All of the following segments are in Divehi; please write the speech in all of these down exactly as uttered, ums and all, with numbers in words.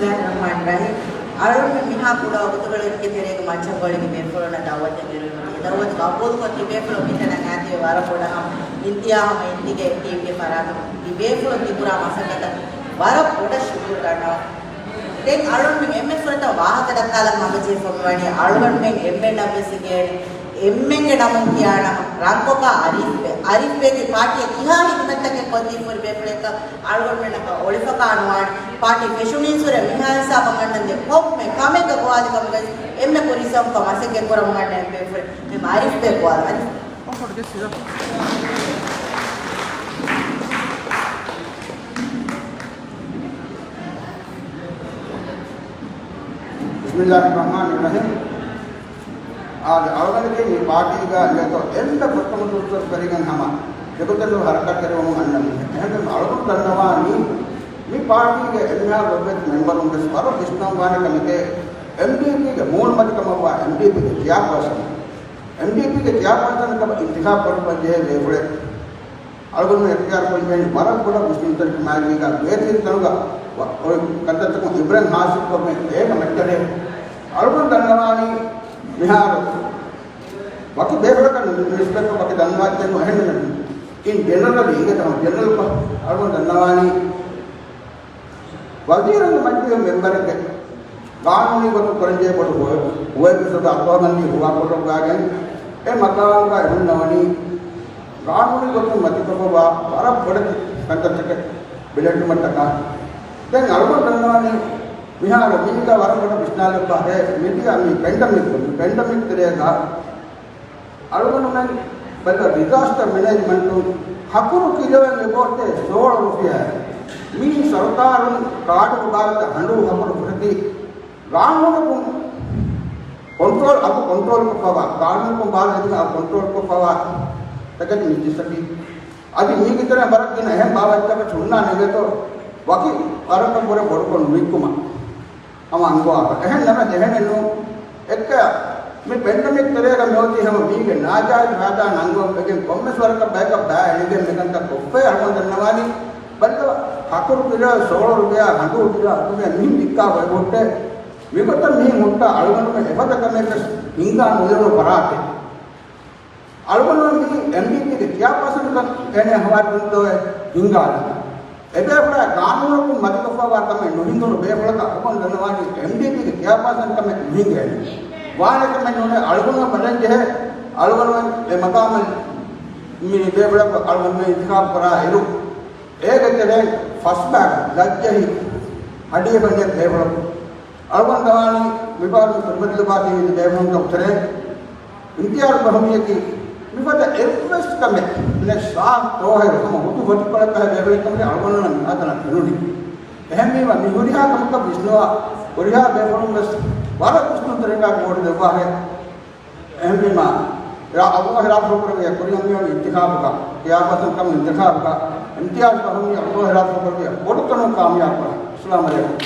ބިސްމިއްލާހިއްރަޙްމާނިއްރަޙީމް. އަޅުގަނޑު މިހާ ކުޑަ ވަގުތުކޮޅެއްގެ ތެރޭގަ މައްޗަށް ގޮޅިގެން ބޭފުޅުންނަށް ދަޢުވަތެއް ދިރުވި. އެ ދަޢުވަތު ގަބޫލުކޮށް ތިބޭފުޅުން މިތަނަށް އައިތީ ވަރަށް ބޮޑަށް ހަމަ އިންތިޔާ ހަމަ އިންތިގެ ޓީމްގެ ފަރާތުން ތިބޭފުޅުން ތިކުރާ މަސައްކަތަށް ވަރަށް ބޮޑަށް ޝުކުރު ދަންނަވަން. ދެން އަޅުގަނޑުމެން އެންމެ ފުރަތަމަ ވާހަކަ ދައްކާލަން ހަމަޖެހިފަ މިވަނީ އަޅުގަނޑުމެން އެންމެންނަށްވެސް އިނގޭނެ އެންމެންގެ ނަމުން ކިޔާނަމަ ރަންކޮކާ އަރީފްބެ. އަރީފްބެގެ ޕާޓީއަށް ކިހާ ހިދުމަތްތަކެއް ކޮށްދީފަ ހުރި ބޭފުޅެއްކަން އަޅުގަނޑުމެންނަކަށް އޮޅިފަކާ ނުވާނެ. ޕާޓީ ފެށުނީއްސުރެ މިހާ ހިސާބަށް އަންނަންދޭ ކޮންމެ ކަމެއްގަ ގޮވާލި ކަމުގައި އެންމެ ކުރިއްސަވަންކޮށް މަސައްކަތް ކުރަމުން އަންނަ އެއް ބޭފުޅެއް. މި އަރީފްބެ ގޮވާލަނީ. ބިސްމިއްލާހިއްރަޙްމާނިއްރަޙީމް. އާދެ، އަޅުގަނޑަކީ މި ޕާޓީގަ ނިޔަތު އެންމެ ފުރަތަމަ ދުވަސްވަރު ފެށިގެން ހަމަ އެގޮތަށް ހަރަކާތް ކުރެވެމުން އަންނަ މީހެއް. އެހެންވެ އަޅުގަނޑު ދަންނަވާނީ މި ޕާޓީގެ އެންމެހާ ގޮތްވެތި މެމްބަރުން ވެސް ވަރަށް ވިސްނަން ވާނެ ކަމެކޭ، އެމްޑީޕީގެ މޫނުމަތިކަމަށްވާ އެމްޑީޕީގެ ޗެއާޕާސަން، އެމްޑީޕީގެ ޗެއާޕާސަން ކަމަށް އިންތިޚާބު ކުރައްވަން ޖެހޭ ބޭފުޅެއް. އަޅުގަނޑު އިޚްތިޔާރު ކޮށްލި ވަރަށް ބޮޑަށް މުސްލިމްތަކުގެ މާތްވީގާ ބޭތިރި ތަނުގަ ވަ-، އޮތް ކަންތައްތަކުން އިބްރަތް ހާސިލްކޮށްގެން އޭގަ މެއްޓަރޭ. އަޅުގަނޑު ދަންނަވާނީ މިހާރު ވަކި ބޭފުޅަކަށް ނިސްބަތްކޮށް ވަކި ދަންނަވާތީ އެހެން ނޫން. އިން ޖެނެރަލީ އިނގޭތަ ހަމަ ޖެނެރަލްކޮށް އަޅުގަނޑު ދަންނަވާނީ ވަޒީރުންގެ މަޖިލީހުގެ މެމްބަރެއްގެ ގާނޫނީ ގޮތުން ކުރަންޖެހޭ ބޮޑު ހުވަ-، ހުވައެއްވެސް އަދާކުރަމަންދީ ހުވާކޮށްލައްވާގެން އެ މަޤާމުގަ އެހުންނަވަނީ ގާނޫނީ ގޮތުން މަތިކޮށްފައިވާ ވަރަށް ބޮޑެތި ކަންތައްތަކެއް ބެލެހެއްޓުމަށްޓަކާ. ދެން އަޅުގަނޑު ދަންނަވަނީ މިހާރު މީގަ ވަރަށް ބޮޑަށް ވިސްނާލައްވާ ހޭ މިދިޔަ މި ޕެންޑަމިކް، މި ޕެންޑަމިކް ތެރޭގަ އަޅުގަނޑުމެން ބައްލަ ޑިޒާސްޓަރ މެނޭޖްމަންޓުން ހަކުރު ކިލޯއެއް އެބައޮތޭ ސޯޅަ ރުފިޔާ. މީ ސަރުކާރުން ކާޑުގެ ބާރުތައް ހަނޑޫ ހަކުރު ފުރެތި ގާނޫނަކުން ކޮންޓްރޯލް، އަގު ކޮންޓްރޯލް ކޮށްފަވާ، ގާނޫނަކުން ބާރު ދެމިގެން އަގު ކޮންޓްރޯލް ކޮށްފަވާ ތަކެތި މި ޖިސަކީ. އަދި މީގެ ތެރޭ ވަރަށް ގިނަ އެހެން ބާވަތްތަކެއް ހުންނާނެ އިނގޭތޯ ވަކި ވަރަކަށް ވުރެ ބޮޑުކޮށް ނުވިއްކުމަށް. ހަމަ އަންގަވާފަ. އެހެން ނަމަ އެހެނެއް ނޫން. އެއްކަ މި ޕެންޑަމިކް ތެރޭގަ މިއޮތީ ހަމަ މީގެ ނާޖާއިޒު ފައިދާ ނަންގަވަން ވެގެން ކޮންމެސް ވަރަކަށް ބަޔަކަށް ބައި އެޅިގެން މިކަންތައް ކޮށްފައި އަޅުގަނޑު ދަންނަވާނީ. ބައްލަވަ، ހަކުރު ކިލޯ ސޯޅަ ރުފިޔާ، ހަނޑޫ ކިލޯ އަކު ރުފިޔާ މިހިން ވިއްކާ ބައި ހުއްޓޭ. މިގޮތަށް މިހިން ހުއްޓާ އަޅުގަނޑުމެން އެފަދަ ކަމެއް ވެސް ހިންގާ ނުލެވުނު ފަރާތެއް. އަޅުގަނޑުމެން މި އެމްޑީޕީގެ ޗެއާޕާސަންކަން އޭނަ ހަވާލުކުރިތޯއެ ހިނގާލަން. އެބޭފުޅާ ގާނޫނަކުން މަތިކޮށްފައިވާ ކަމެއް ނުހިނދުނު ބޭފުޅަކަށް އަޅުގަނޑު ދަންނަވާނީ އެމްޑީޕީގެ ޗެއާޕާސަން ކަމެއް ނުހިނގޭނެ. ވާނެ ކަމެއް ނޫނޭ. އަޅުގަނޑުމެން ބަލަން ޖެހޭ އަޅުގަނޑުމެން އެ މަގާމަށް މި ބޭފުޅަކު އަޅުގަނޑުމެން އިންތިޚާބު ކުރާ އިރު، އޭގެ ތެރެއިން ފަސް ބާގް ލައްޖަހި ހަޑިއެއް ބަންޏެއް ބޭފުޅަކު އަޅުގަނޑު ދަންނަވާނީ މިފަހަރު ތުރުމަތިލުބާތީ މި ބޭފުޅުން ދައުތަރޭ އިމްތިޔާޒް ފަހުމީއަކީ މިފަދަ އެއްވެސް ކަމެއް ނެތް ސާފް ތޯހިރު ހަމަ ހުދު ހޮތިކޮޅަކަށް ބޭފުޅެއްކަމުގެ އަޅުގަނޑުންނަށް މިހާތަނަށް ފެނުނީ. އެހެންވީމަ މި ހުރިހާ ކަމަކަށް ވިސްނުވާ ހުރިހާ ބޭފުޅުން ވެސް ވަރަށް ވިސްނުންތެރިންގާ ވޯޓް ދެއްވާހެ. އެހެންވީމާ، އައްލާހު ރާއްޖެ ކުރެއްވިޔާ ކުރިއަށް މިވަނީ އިންތިޚާބުގަ، ކިޔާބާސަން ކަމު އިންތިޚާބުގަ، އިމްތިޔާޒް ފަހުމީ އައްލާހު ރާއްޖެ ކުރެއްވިޔާ ބޮޑުތަނުން ކާމިޔާބު ކުރަން. އައްސަލާމު ޢަލައިކުމް.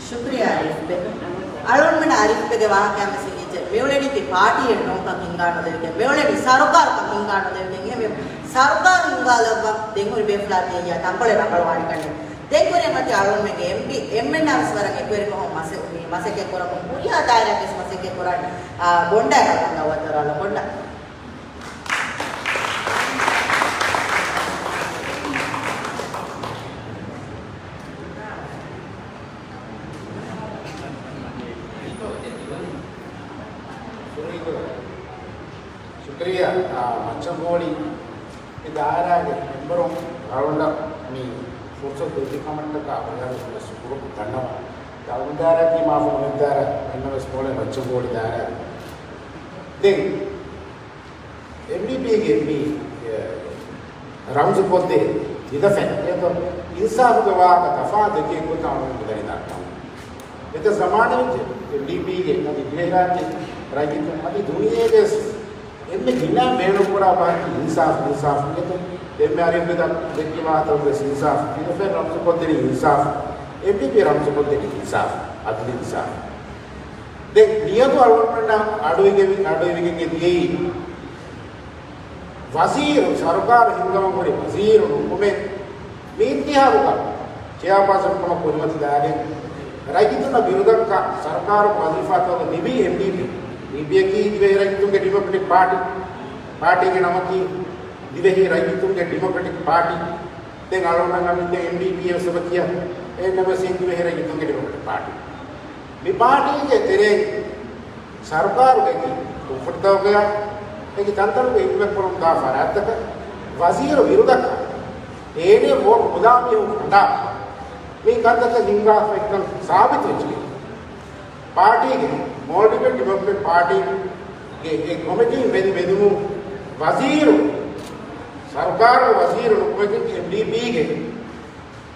ޝުކުރިއްޔާ އަރީފްބެ. އަޅުގަނޑުމެން އަރީފްބެގެ ވާހަކައިން ވެސް އެނގިއްޖެ. މިއުޅެނީ ތި ޕާޓީއެއް ނޫންކަން ހިންގާ ނުލެވިގެން. މިއުޅެނީ ސަރުކާރުކަން ހިންގާ ނުލެވިގެން. އެހެންވެ ސަރުކާރު ހިންގާލައްވަން ދެން ހުރި ބޭފުޅާ ތިޔަ ތަންކޮޅެއް ރަނގަޅުވާނެ ކަންނޭނގެ. ދެން ކުރިއަށް އޮތީ އަޅުގަނޑުމެންގެ އެމްޑީޕީ އެންމެންނާ ވެސް ވަރަށް އެކުވެރިކޮށް މަސަ-، މި މަސައްކަތް ކުރަމުން ހުރިހާ ދާއިރާއަކަށް ވެސް މަސައްކަތް ކުރާނެ، އާ، ގޮނޑާ ރަނގަޅު ވަތަރާލަ ގޮނޑާ. ޝުކުރިއްޔާ، އާ، މައްޗަށް ގޯޅި. މި ދާއިރާގެ މެމްބަރުން އަޅުގަނޑަށް މި ފުރުސަތު ދެއްވި ކަމަށްޓަކާ ހުރިހާވެސް ޝުކުރު ދަންނަވަން. އަޅުގަނޑު ދާއިރާއަކީ މާފަހު މި ދާއިރާ އެންމެންވެސް މޯޅޭ މައްޗަށް ގޯޅި ދާއިރާ. ދެން އެމްޑީޕީގެ މި، އެ، ރަމްޒު ކޮށްދޭ ނިދަފަތް އިންސާފުގެ ވާހަކަ ތަފާތު ދެކޭ ގޮތަށް އަޅުގަނޑު ދަނީ ދައްކަމުން. އެތައް ޒަމާނެއް އެމްޑީޕީގެ އަދި ދިވެހިރާއްޖެ ރައްޔިތުން އަދި ދުނިޔޭގެ އެންމެ ގިނަ ބޭނުންކުރާ ބަހަކީ އިންސާފު، އިންސާފު. އެތައް އެންމެ އަރިހުގެ ދަ-، ދެއްކި ވާހަކަ ވެސް އިންސާފު. ނިދަފަތް ރަމްޒު ކޮށްދެނީ އިންސާފު. އެމްޑީޕީ ރަމްޒު ކޮށްދެނީ އިންސާފު، އަދުލު އިންސާފު. ދެން ނިޔަތު އަޅުގަނޑުމެންނަށް އަޑުއިވިގެން، އަޑުއިވިގެން އެ ދިޔައީ ވަޒީރު، ސަރުކާރު ހިންގަމުން ހުރި ވަޒީރު ނުކުމެ، މި އިންތިހާބުގަ ޗެއާޕާސަންކަމަށް ކުރިމަތިލާގެން ރައްޔިތުންނަށް ބިރުދައްކާ ސަރުކާރުގެ ވަޒީފާތަކުގަ ލިބީ އެމްޑީޕީ. އެމްޑީޕީއަކީ ދިވެހި ރައްޔިތުންގެ ޑިމޮކްރެޓިކް ޕާޓީ. ޕާޓީގެ ނަމަކީ ދިވެހި ރައްޔިތުންގެ ޑިމޮކްރެޓިކް ޕާޓީ. ދެން އަޅުގަނޑަށް އަމިއްލަ އެމްޑީޕީ އެއް ސަބަކިޔާ އެންއެމްއެސް ދިވެހި ރައްޔިތުންގެ ޑިމޮކްރެޓިކް ޕާޓީ. މި ޕާޓީގެ ތެރެއިން ސަރުކާރުގެ ކުންފުނިތަކުގަޔާ އެކި ތަންތަނުގެ ހިދުމަތްކުރަމުންދާ ފަރާތްތަކަށް ވަޒީރު ބިރުދައްކާ، އޭނެ ވޯޓް މުދާ މީހުން ކަނޑާ މި ކަންތައްތައް ހިނގާފައިކަން ސާބިތުވެއްޖެ. ޕާޓީގެ، މޯލްޑިވިއަން ޑިމޮކްރެޓް ޕާޓީގެ އެ ކޮމިޓީން ބެލި ބެލުމުން ވަޒީރު، ސަރުކާރުގެ ވަޒީރު ނުކުމެގެން އެމްޑީޕީގެ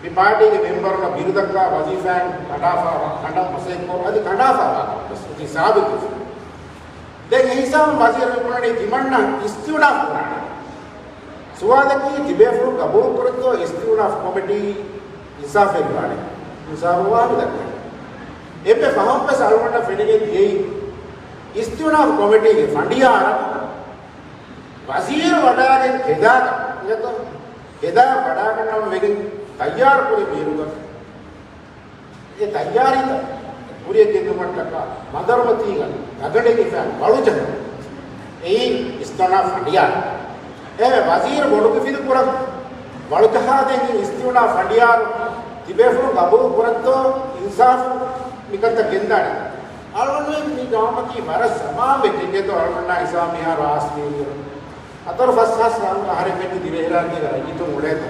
މި ޕާޓީގެ މެމްބަރުންނަށް ބިރުދައްކާ ވަޒީފާއިން ކަނޑާފާ، ކަނޑަން މަސައްކަތްކޮށް އަދި ކަނޑާފާވާ ކަމަށް ވެސް އޮތީ ސާބިތު. ދެން އެ ހިސާބުން ވަޒީރު ބުނަނީ ތިމަންނަ އިސްތިއުނާފް ކުރާނެ. ސުވާލަކީ ތިބޭފުޅުން ގަބޫލު ކުރަންތޯ އިސްތިއުނާފް ކޮމިޓީ އިންސާފެއް ވާނެ؟ އިންސާފު ވާނެ ދައްކަން. އެންމެ ފަހުން ވެސް އަޅުގަނޑަށް ފެނިގެން ދިޔައީ އިސްތިއުނާފް ކޮމިޓީގެ ފަނޑިޔާރަށް ވަޒީރު ވަޑާގެން ކެދާގަ، ކެދާ ވަޑާގަންނަވަން ވެގެން ތައްޔާރު ކުރި ބޭރުގަ އެ ތައްޔާރީތައް ކުރިއަށް ގެންދުމަށްޓަކާ މަދަރުމަތީގަ ދަގަނޑެއް ހިފާ ވަޅުޖަހަން. އެއީ އިސްތިއުނާފް ފަނޑިޔާރު. އެ ވަޒީރު ބޮޑު ކިފިދު ކުރަން ވަޅުޖަހާދޭން އިސްތިއުނާފް ފަނޑިޔާރު ތިބޭފުޅުން ގަބޫލު ކުރަންތޯ އިންސާފު މިކަންތައް ގެންދާނެ. އަޅުގަނޑުމެން މި ގައުމަކީ ވަރަށް ޒަމާން ވެއްޖެ އިނގޭތޯ އަޅުގަނޑާ ހިސާބު މިހާރު އާސްމީ އަތޮޅު ފަސް ހާސް އަހަރެއް ވެއްޖެ ދިވެހިރާއްޖޭގެ ރައްޔިތުން އުޅޭތޯ.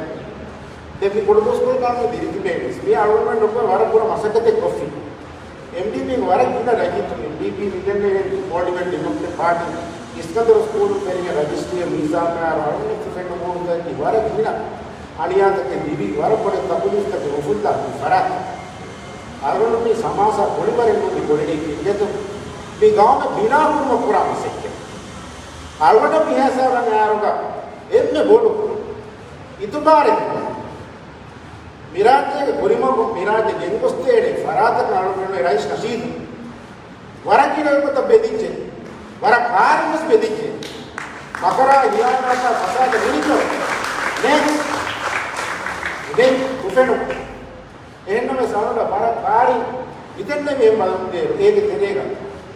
ދެން މި ކުޑަދުވަސްކޮޅު ގައުމު ދިރިތިބޭ ވެސް މި އަޅުގަނޑުމެން ނުކުރެ ވަރަށް ބުރަ މަސައްކަތެއް ކޮށްފި. އެމްޑީޕީގެ ވަރަށް ގިނަ ރައްޔިތުން އެމްޑީޕީ މިދެންނެވި މޯލްޑިވިއަން ޑިމޮކްރެޓް ޕާޓީ އިސްކަންދަރު ސްކޫލުން ފެނިގެން ރަޖިސްޓްރީއަށް މީސާ މިހާރު އަޅުގަނޑު ފެންނަ މޫނުތަކަކީ ވަރަށް ގިނަ އަނިޔާތަކެއް ލިބި ވަރަށް ބޮޑެތި ތަކުލީފްތަކެއް އުފުއްލާ ފަރާތް. އަޅުގަނޑު މި ސަމާސާ ކުޅިވަރެއް ނޫނީ ކުޅެނީ ކިއްޔަތު މި ގައުމެއް ބިނާ ކުރުމަށް ކުރާ މަސައްކަތް. އަޅުގަނޑަށް މިހާ ހިސާބަށް އައިރުގަ އެންމެ ބޮޑު އިތުބާރެއް މިރާއްޖޭގެ ކުރިމަގު މިރާއްޖެ ގެންގޮސްދޭނެ ފަރާތަކަށް އަޅުގަނޑު ރައީސް ނަޝީދު ވަރަށް ގިނަ ގޮތަށް ބެދިއްޖެ. ވަރަށް ކާރިން ވެސް ބެދިއްޖެ. މަކަރާ ހިޔާނާތާ ފަސާދަ މިނިތޯ ނެކްސްޓް ދެން އުފެނު. އެހެންނަމަވެސް އަޅުގަނޑަށް ވަރަށް ކާރިން މިދެންނެވި އެއް ބަލަން ދޭރު އޭގެ ތެރޭގަ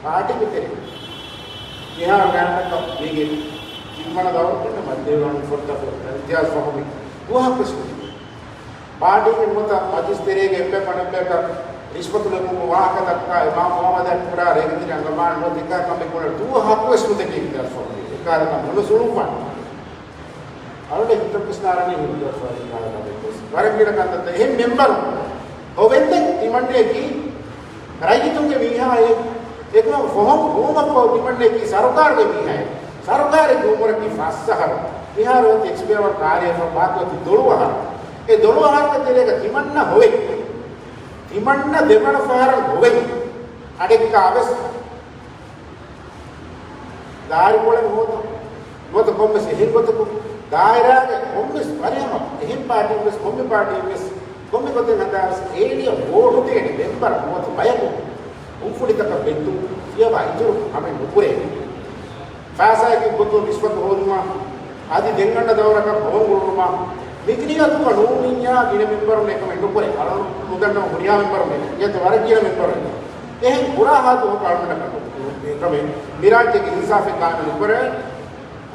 ޕާޓީގެ ތެރޭ މިހާރު ގާތްގަނޑަކަށް މީގެ ތިންވަނަ ދައުރުގައި މަތިވެރިވަން ފޮތްތަކު އިމްތިޔާޒް ފަހުމީ ދުވަހަކުވެސް ނުދިން. ޕާޓީގެ ނުވަތަ މަޖިލިސް ތެރޭގެ އެއްބަޔަކު އަނެއްބަޔަކަށް ރިޝްވަތު ލެއްވުމުގެ ވާހަކަ ދައްކާ އިމާމް މުހައްމަދަށް ކުރާ ރޭގެތިރި އަނގަމާން ނުވަތަ އެކާ ކަމެއް ކުރާ ދުވަހަކުވެސް ނުދެކި އިމްތިޔާޒް ފަހުމީ އެކާލަކަށް މުނަ ސުޅުއްވާން. އަޅުގަނޑު ހިތަށްވެސް ނާރާނީ ހިތަށްވެސް ވަރަށް ގިނަ ކަންތައްތައް. އެހެން މެމްބަރު ހޮވެންދެން ތިމަންނައަކީ ރައްޔިތުންގެ މީހާއެއް އެކަމަކު ފޮހޮމް ހޫމަކު ތިމަންނައަކީ ސަރުކާރުގެ މީހާއެއް. ސަރުކާރެއް ހޫމުރަކީ ފަސް އަހަރު. މިހާރު އޮތީ އެކްސްޕަޔަރ ކާރިއަށް ބާކީ އޮތީ ދޮޅު އަހަރު. އެ ދޮޅު އަހަރުގެ ތެރޭގަ ތިމަންނަ ހޮވެ. ތިމަންނަ ދެވަނަ ފަހަރަށް ހޮވެ. އަޑެއްކާވެސް ދާއިރުކޮޅެއް ހޯދަން. ނުވަތަ ކޮންމެސް އެހެން ގޮތަކު ދާއިރާގެ ކޮންމެސް ވަރިހަމަ އެހެން ޕާޓީއެއްވެސް ކޮންމެ ޕާޓީއެއްވެސް ކޮންމެ ގޮތެއް ހަދާވެސް އޭނިއަށް ވޯޓު ދޭނެ މެމްބަރ ނުވަތަ ބަޔަކު ކުންފުނިތަކަށް ބެއްދުން ފިޔަވާ އިތުރު ކަމެއް ނުކުރޭ. ފައިސާއެއްގެ ގޮތުން ރިޝްވަތު ހޯދުމާ، އަދި ދެން އަންނަ ދައުރަކަށް ހޮވަން އުޅުނުމާ، މި ނިޔަތުގަ ނޫނިއްޔާ ގިނަ މެމްބަރުން އެކަމެއް ނުކުރޭ. އަޅުގަނޑު ނުދަންނަވަން ހުރިހާ މެމްބަރުން ނިޔަތު ވަރަށް ގިނަ މެމްބަރުން އެކަމެއް ހުރާ ހާދަ އަޅުގަނޑަކަށް ނުކުރޭ. މިރާއްޖޭގެ އިންސާފެއް ޤާއިމް ނުކުރޭ.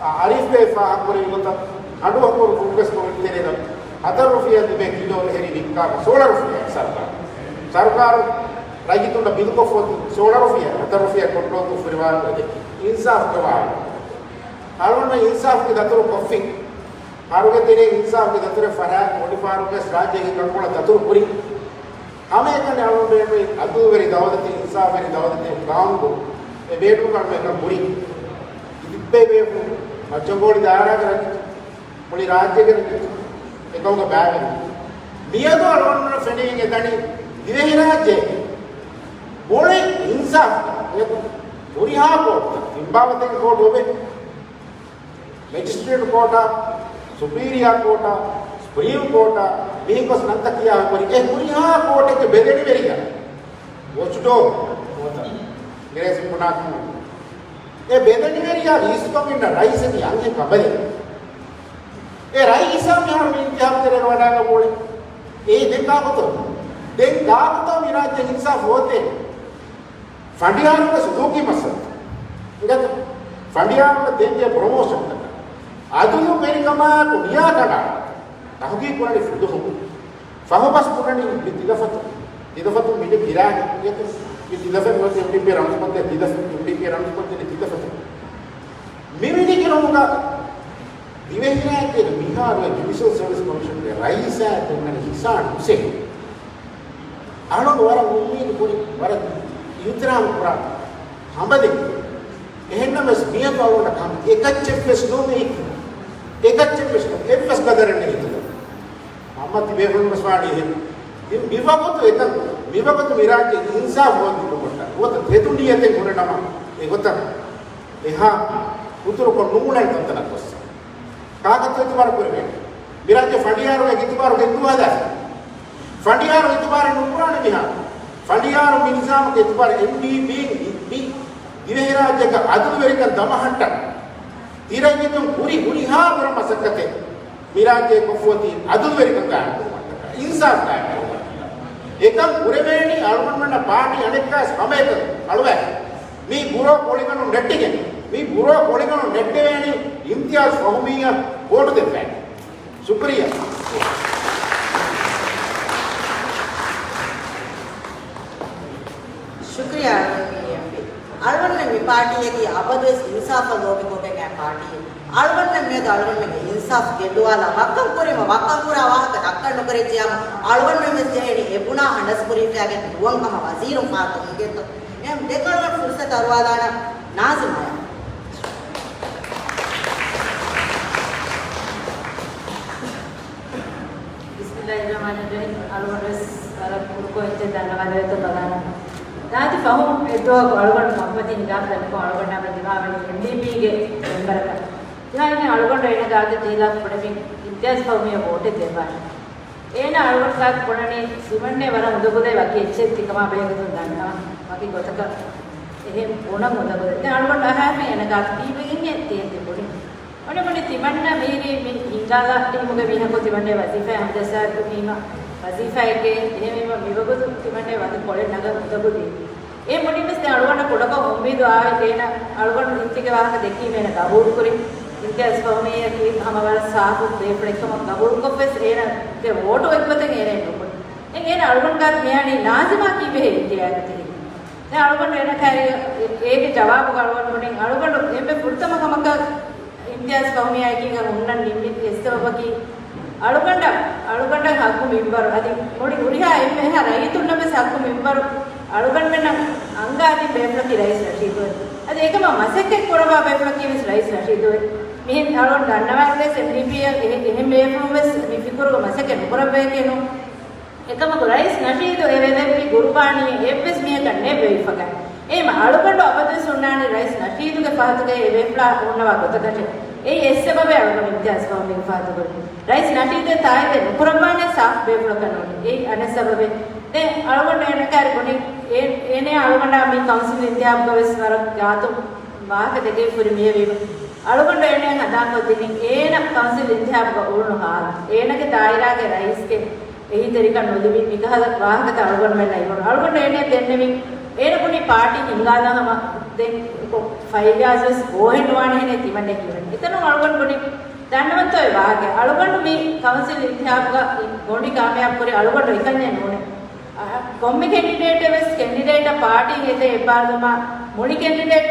އަ، އަރީފް ބޭ ފާހަގަކުރެއްވި ގޮތަށް ކަނޑުއަކުރު ކޮންގްރެސް ކޮމިޓީ ތެރޭގަ ހަތަރު ރުފިޔާ ލިބޭ ކިލޯ އެހެރީ ވިއްކާކަށް ސޯޅަ ރުފިޔާ ސަރުކާރު. ސަރުކާރު ރައްޔިތުންނަށް ބިލުކޮށްފަ ސޯޅަ ރުފިޔާ، ހަތަރު ރުފިޔާ ކޮންޓްރޯލް ކޮށްފަ ހުރި ވާހަކަ އިންސާފުގެ ވާހަކަ. އަޅުގަނޑު އިންސާފުގެ ދަތުރު ކޮށްފި. ހަރުގެ ތެރޭ އިންސާފުގެ ދަތުރެއް ފަރާތް މޮޑިފާރުގެ ރާއްޖޭގެ ކަންކޮޅަށް ދަތުރު ކުރި. ހަމައެކަނި އަޅުގަނޑު ބޭނުމީ އަދުލުވެރި ދައުލަތެއް، އިންސާފުވެރި ދައުލަތެއް ގާއިމްކޮށް، އެ ބޭނުން އަޅުގަނޑު އެކަން ކުރީ. ތިބޭފުޅުން މައްޗަންގޮޅި ދާއިރާގެ ރައްޔިތުން، މުޅި ރާއްޖޭގެ ރައްޔިތުން އެކަމުގަ ބައިވެރި. މިއަދު އަޅުގަނޑުމެންނަށް ފެނިގެން އެދަނީ ދިވެހިރާއްޖޭގެ މުޅި އިންސާފު ހުރިހާ ކޯޓްތައް، ތިން ބާވަތެއްގެ ކޯޓު އޮވޭ. މެޖިސްޓްރޭޓް ކޯޓާ، ސުޕީރިއާ ކޯޓާ، ސުޕްރީމް ކޯޓާ، މިހެން ގޮސް ނަންތައް ކިޔާ ހުރި އެ ހުރިހާ ކޯޓެއްގެ ބެލެނިވެރިޔާ، ވޮޗްޑޯގް ނުވަތަ އިނގިރޭސިން ބުނާ ކަމަށް، އެ ބެލެނިވެރިޔާ ލީސްކޮށް އިންނަ ރައީސަކީ އަންހެން ކަނބަލެއް. އެ ރައީސާ މިހާރު މި އިންތިހާބު ތެރޭގަ ވަޑާގަ މޫޅެ. އޭ ދެން ކާކުތޯ؟ ދެން ކާކުތޯ މި ރާއްޖެ އިންސާފު ހޯދޭ؟ ފަނޑިޔާރުގެ ސުލޫކީ މައްސަލަ. އިނގޭތޯ؟ ފަނޑިޔާރުގެ ދޭންޖެހޭ ޕްރޮމޯޝަންތަކަށް އަދުލުވެރިކަމާއެކު ނިޔާ ކަނޑާ ތަހުގީގު ކުރަނީ ފުލުހުން. ފަހުބަސް ބުނަނީ މި ތިލަފަތު. ތިލަފަތު މި ކިރާނީ. އިނގޭތޯ؟ މި ތިލަފަތު އެމްޑީޕީ ރަމްޒުކޮށްދޭ ތިލަފަތު، އެމްޑީޕީ ރަމްޒުކޮށްދޭ ތިލަފަތު. މި މިނިކިރުމުގަ ދިވެހިރާއްޖޭގެ މިހާރު ޖުޑިޝަލް ސަރވިސް ކޮމިޝަންގެ ރައީސާ ދެންނަނީ ހިސާން ހުސެން. އަޅުގަނޑު ވަރަށް އުއްމީދު ކުރި، ވަރަށް އިހުތިރާމް ކުރާ ހަމަ ދެން އެހެންނަމަވެސް މިއަދު އަޅުގަނޑަށް ކަމެއް އެކައްޗެއްވެސް ނޫން އެއީ. އެކައްޗެއްވެސް ނޫން. އެއްވެސް ގަދަރެއް ނެތް ހިތުގަ. މަންމަ ތިބޭފުޅުންވެސް ވާނީ އެހެން. މި، މިވަގުތު އެކަން، މިވަގުތު މި ރާއްޖެ އިންސާފު ހޯދި ކޮށްޓަ. ނުވަތަ ތެދު ނިޔަތެއް ހުރެނަމަ އެގޮތަށް އެހާ އުތުރުކޮށް ނުބުނަން ތަންތަނަށް ގޮއްސަ. ކާކަށްތޯ އިތުބާރު ކުރެވޭނެ؟ މިރާއްޖެ ފަނޑިޔާރުގެ އިތުބާރު ގެއްލުވާލާފަ. ފަނޑިޔާރު އިތުބާރު ނުކުރާނެ މިހާރު. ފަނޑިޔާރު މި ނިޒާމުގެ އިތުބާރު އެމްޑީޕީ މި، މި ދިވެހިރާއްޖޭގަ އަދުލުވެރިކަން ދަމަހައްޓަން ތިރައްޔިތުން ކުރި ހުރިހާ ބުރަ މަސައްކަތެއް މިރާއްޖޭ ކޮށްފައޮތީ އަދުލުވެރިކަން ގާއިމްކުރުމަށްޓަކާ، އިންސާފް ގާއިމްކުރުމަށްޓަކާ. އެކަން ކުރެވޭނީ އަޅުގަނޑުމެންނަށް ޕާޓީ އަނެއްކާވެސް ހަމައެކަނި އަޅުވާ. މި ބުރޯ ކޮޅިގަނޑު ނެއްޓިގެން، މި ބުރޯ ކޮޅިގަނޑު ނެއްޓެވޭނީ އިމްތިޔާޒް ފަހުމީއަށް ވޯޓު ދެއްވާނެ. ޝުކުރިއްޔާ. ޝުކުރިއްޔާ އަޅުގަނޑު މި އެމްޕީ. އަޅުގަނޑުމެން މި ޕާޓީއަކީ އަބަދުވެސް އިންސާފަށް ލޯބިކޮށްގެން އައި ޕާޓީއެއް. އަޅުގަނޑުމެން މިއަދު އަޅުގަނޑުމެންގެ އިންސާފް ގެއްލުވާލާ ވައްކަން ކުރީމަ، ވައްކަން ކުރާ ވާހަކަ ދައްކަން ނުކެރިއްޖެޔާމަ، އަޅުގަނޑުމެން ވެސް ޖެހޭނީ އެ ބުނާ ހަނދަސް ކުރިއްވާގެން ނުވަން ހަމަ ވަޒީރުން ފަހަތަށް އިނގޭތޯ. އެހެން ދެކޮޅަށް ފުރުސަތު އަރުވާލާނަން ނާޒިމާޔަށް. ބިސްމިއްލާހިއްރަޙްމާނިއްރަޙީމް. އަޅުގަނޑު ވެސް ވަރަށް ކުޑަކޮށް އެއްޗެއް ދަންނަވާލެވޭތޯ ބަލާނަން. ދާދި ފަހުން އެއްދުވަހަކު އަޅުގަނޑު މަގުމަތިން ހިނގާފަ ދެންކޮށް އަޅުގަނޑާ ދިމާވަނީ އެމްޑީޕީގެ މެމްބަރަކަށް. ދިމާވެގެން އަޅުގަނޑު އޭނަ ގާތު ތީލާފަ ބުނެފިން އިމްތިޔާޒް ފަހުމީއަށް ވޯޓެއް ދެއްވާށޭ. އޭނަ އަޅުގަނޑު ގާތު ބުނަނީ ތިމަންނޭ ވަރަށް އުނދަގުލޭ ވަކި އެއްޗެއް ތިކަމާ ބެހޭގޮތުން ދަންނަވަން. ވަކި ގޮތަކަށް އެހެން ބުނަން އުނދަގުލޭ. ދެން އަޅުގަނޑު އަހާފިން އޭނަ ގާތު ކީއްވެގެންހޭ ތިހެން ތި ބުނީ؟ އޮނި ބުނި ތިމަންނަ މީރީ މި ހިނގާލާ ޓީމުގެ މީހަކު ތިމަންނޭ ވަޒީފާއެއް ހަމަޖައްސާ ވީމަ ވަޒީފާއެއްގެ އެހެންވީމަ މިވަގުތު ތިމަންނޭ ވަކި ކޮޅެއް ނަގަން އުނދަގުލީ. އެ ބުނިންވެސް ދެން އަޅުގަނޑަށް ކުޑަކޮށް އުއްމީދު އާވި އޭނަ އަޅުގަނޑު އިމްތީގެ ވާހަކަ ދެއްކީމަ އޭނަ ގަބޫލުކުރި. އިމްތިޔާޒް ފަހުމީއަކީ ހަމަ ވަރަށް ސާފު ބޭފުޅެއްކަމަށް ގަބޫލުކޮށްވެސް އޭނަގެ ވޯޓު އޮތްގޮތެއް އޭނައެއް ނުބުނި. ދެން އޭނަ އަޅުގަނޑު ގާތު މިއަނީ ނާޒިމާ ކީއްވެހޭ އިމްތިޔާޒް ތިހި؟ ދެން އަޅުގަނޑު އޭނަ ކައިރި އޭގެ ޖަވާބުގަ އަޅުގަނޑު ބުނިން އަޅުގަނޑު އެންމެ ފުރަތަމަ ކަމަކަށް އިމްތިޔާޒް ފަހުމީއާއެކީގަ ހުންނަން ނިންމި އެއްސަބަބަކީ، އަޅުގަނޑަށް، އަޅުގަނޑަށް ހައްގު މިންވަރު، އަދި މުޅި ހުރިހާ އެންމެހާ ރައްޔިތުންނަށް ވެސް ހައްގު މިންވަރު އަޅުގަނޑުމެންނަށް އަންގާދިން ބޭފުޅަކީ ރައީސް ނަޝީދު. އަދި އެކަމަށް މަސައްކަތް ކުރައްވާ ބޭފުޅަކީ ވެސް ރައީސް ނަޝީދު. މިހެން އަޅުގަނޑު ދަންނަވާންވެސް އެމްޑީޕީއަށް އެހެ-، އެހެން ބޭފުޅުން ވެސް މި ފިކުރުގަ މަސައްކަތް ނުކުރައްވައެކޭ ނޫން. އެކަމަކު ރައީސް ނަޝީދު އެ ވެލެއްވި ގުރުބާނީ އެއްވެސް މީހަކަށް ނެއް ވެވިފަކަށް. އެހެންމަ އަޅުގަނޑު އަބަދުވެސް ހުންނާނެ ރައީސް ނަޝީދުގެ ފަހަތުގައި އެ ބޭފުޅާ ހުންނަވާ ގޮތަކަށެއް. އެއީ އެއްސަބަބެއް އަޅުގަނޑު އިމްތިޔާޒް ފަހުމީގެ ފަހަތުގައި. ރައީސް ނަޝީދު އެ ތާއީދެއް ނުކުރައްވާނެ ސާފް ބޭފުޅަކަށް ނޫނީ. އެއީ އަނެއް ސަބަބެއް. ދެން އަޅުގަނޑު އޭނަ ކައިރި ބުނި، އޭ-، އޭނަ އަޅުގަނޑާ މި ކައުންސިލް އިންތިހާބުގަ ވެސް ވަރަށް ގާތު ވާހަކަ ދެކެވި ކުރި މިޔަވީމަ. އަޅުގަނޑު އޭނައަށް ހަނދާންކޮށްދިނީ އޭނަ ކައުންސިލް އިންތިހާބުގަ އުޅުނު ހާލު. އޭނަގެ ދާއިރާގެ ރައީސްގެ އެހީތެރިކަން ނުލިބި މިކަހަލަ ވާހަކަތައް އަޅުގަނޑުމެންނަށް އިވުނު. އަޅުގަނޑު އޭނައަށް ދެންނެވިން، އޭނަ ބުނި ޕާޓީ ހިންގާލާ ހަމަ ދެން ކޮ-، ފައްޔާޒް ވެސް ބޯހެއް ނުވާނެހެނޭ ތިމަންނަ ކީވެން. އެތަނުން އަޅުގަނޑު ބުނި ދަންނަވަންތޯ އެ ވާހަކަ. އަޅުގަނޑު މި ކައުންސިލް އިންތިހާބުގަ ގޮނޑި ކާމިޔާބު ކުރި އަޅުގަނޑު އެކަންޏެއް ނޫނޭ. އަ، ކޮންމެ ކެންޑިޑޭޓެއް ވެސް ކެންޑިޑޭޓަށް ޕާޓީން އެދޭ އެއްބާރުލުމާ މުޅި ކެންޑިޑޭޓް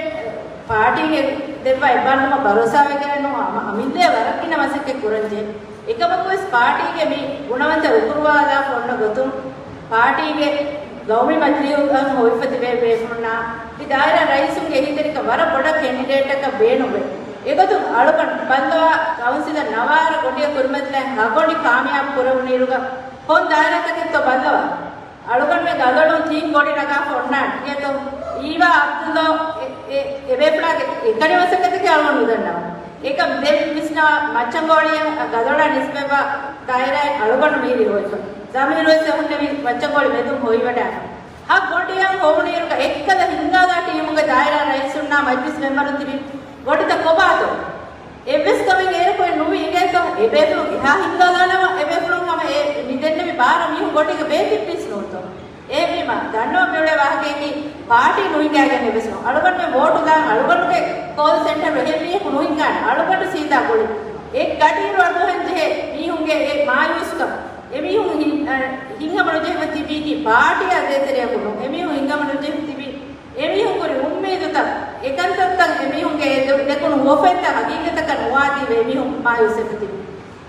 ޕާޓީގެ ދެއްވާ އެއްބާރުލުމަށް ބަރޯސާވެގެނެއް ނޫން. އަމިއްލައަށް ވަރަށް ގިނަ މަސައްކަތް ކުރަންޖެހޭ. އެކަމަކުވެސް ޕާޓީގެ މި ގުނަވަންތައް އުކުރުވާލާފަ އޮންނަ ގޮތުން ޕާޓީގެ ގައުމީ މަޖިލީހުގަ ހޮވިފަ ތިބޭ ބޭފުޅުންނާ މި ދާއިރާ ރައީސުންގެ އެހީތެރިކަން ވަރަށް ބޮޑަށް ކެންޑިޑޭޓަކަށް ބޭނުންވޭ. އެގޮތުން އަޅުގަނޑު ބައްލަވާ ކައުންސިލަށް ނަވާރަ ގޮނޑިއެއް ހުރިމަތިލާ ހަ ގޮނޑި ކާމިޔާބު ކުރެވުނުއިރުގަ ކޮން ދާއިރާތަކެއްތޯ ބައްލަވާ. އަޅުގަނޑުމެން ގަލޮޅުން ތިން ގޮނޑި ނަގާފަ އޮންނާނެ. އިނގޭތޯ؟ އީވާ އަބްދުﷲ އެ، އެ، އެ ބޭފުޅާގެ އެކަނި މަސައްކަތަކީ އަޅުގަނޑު ނުދަންނަވާ. އެކަމް ދެން ވިސްނަވާ މައްޗަންގޮޅިއަށް ގަލޮޅާ ނިސްބަތްވާ ދާއިރާއެއް އަޅުގަނޑު މީރި ހޮވިފަ. ޒަމީރު ވެސް އެ ހުންނެވި މައްޗަންގޮޅި މެދުން ހޮވިވަޑާފަ. ހަ ގޮނޑިއަށް ހޮވުނުއިރުގަ އެއްކަލަ ހިންގާލާ ޓީމުގެ ދާއިރާ ރައީސުންނާ މަޖްލިސް މެމްބަރުން ތިބި ގޮނޑިތައް ކޮބާތޯ؟ އެއްވެސް ކަމެއް އޭރަކު ނުވި އިނގޭތޯ؟ އެބޭފުޅުން އެހާ ހިންގާލާނަމަ، އެބޭފުޅުން ހަމަ އެ މި ދެންނެވި ބާރަށް މީހުން ގޮނޑީގަ ބޭތިއްބީސް ނޫންތޯ؟ އެހެންވީމަ، ދަންނަވަން މިއުޅޭ ވާހަކަޔަކީ ޕާޓީ ނުހިނގާގެން އެއްވެސް ނޫން. އަޅުގަނޑުމެން ވޯޓު ދާން އަޅުގަނޑުގެ ކޯލް ސެންޓަރު އެހެން މީހަކު ނުހިނގާނެ. އަޅުގަނޑު ސީދާ ގުޅި. އެ ގަޑިއިރު އަޑުއަހަން ޖެހޭ މީހުންގެ އެ މާޔޫސްކަން. އެމީހުން ހި-، އަ، ހިތްހަމަ ނުޖެހިފަ ތިބީކީ ޕާޓީއާ ދޭތެރެއަކު ނޫން. އެމީހުން ހިތްހަމަ ނުޖެހިފަ ތިބީ އެމީހުން ކުރި އުއްމީދުތައް، އެކަންތައްތައް އެމީހުންގެ އެ ދެ-، ދެކުނު ހުވަފެންތައް ހަގީގަތަކަށް ނުވާތީވެ އެމީހުން މާޔޫސްވެފަ ތިބި.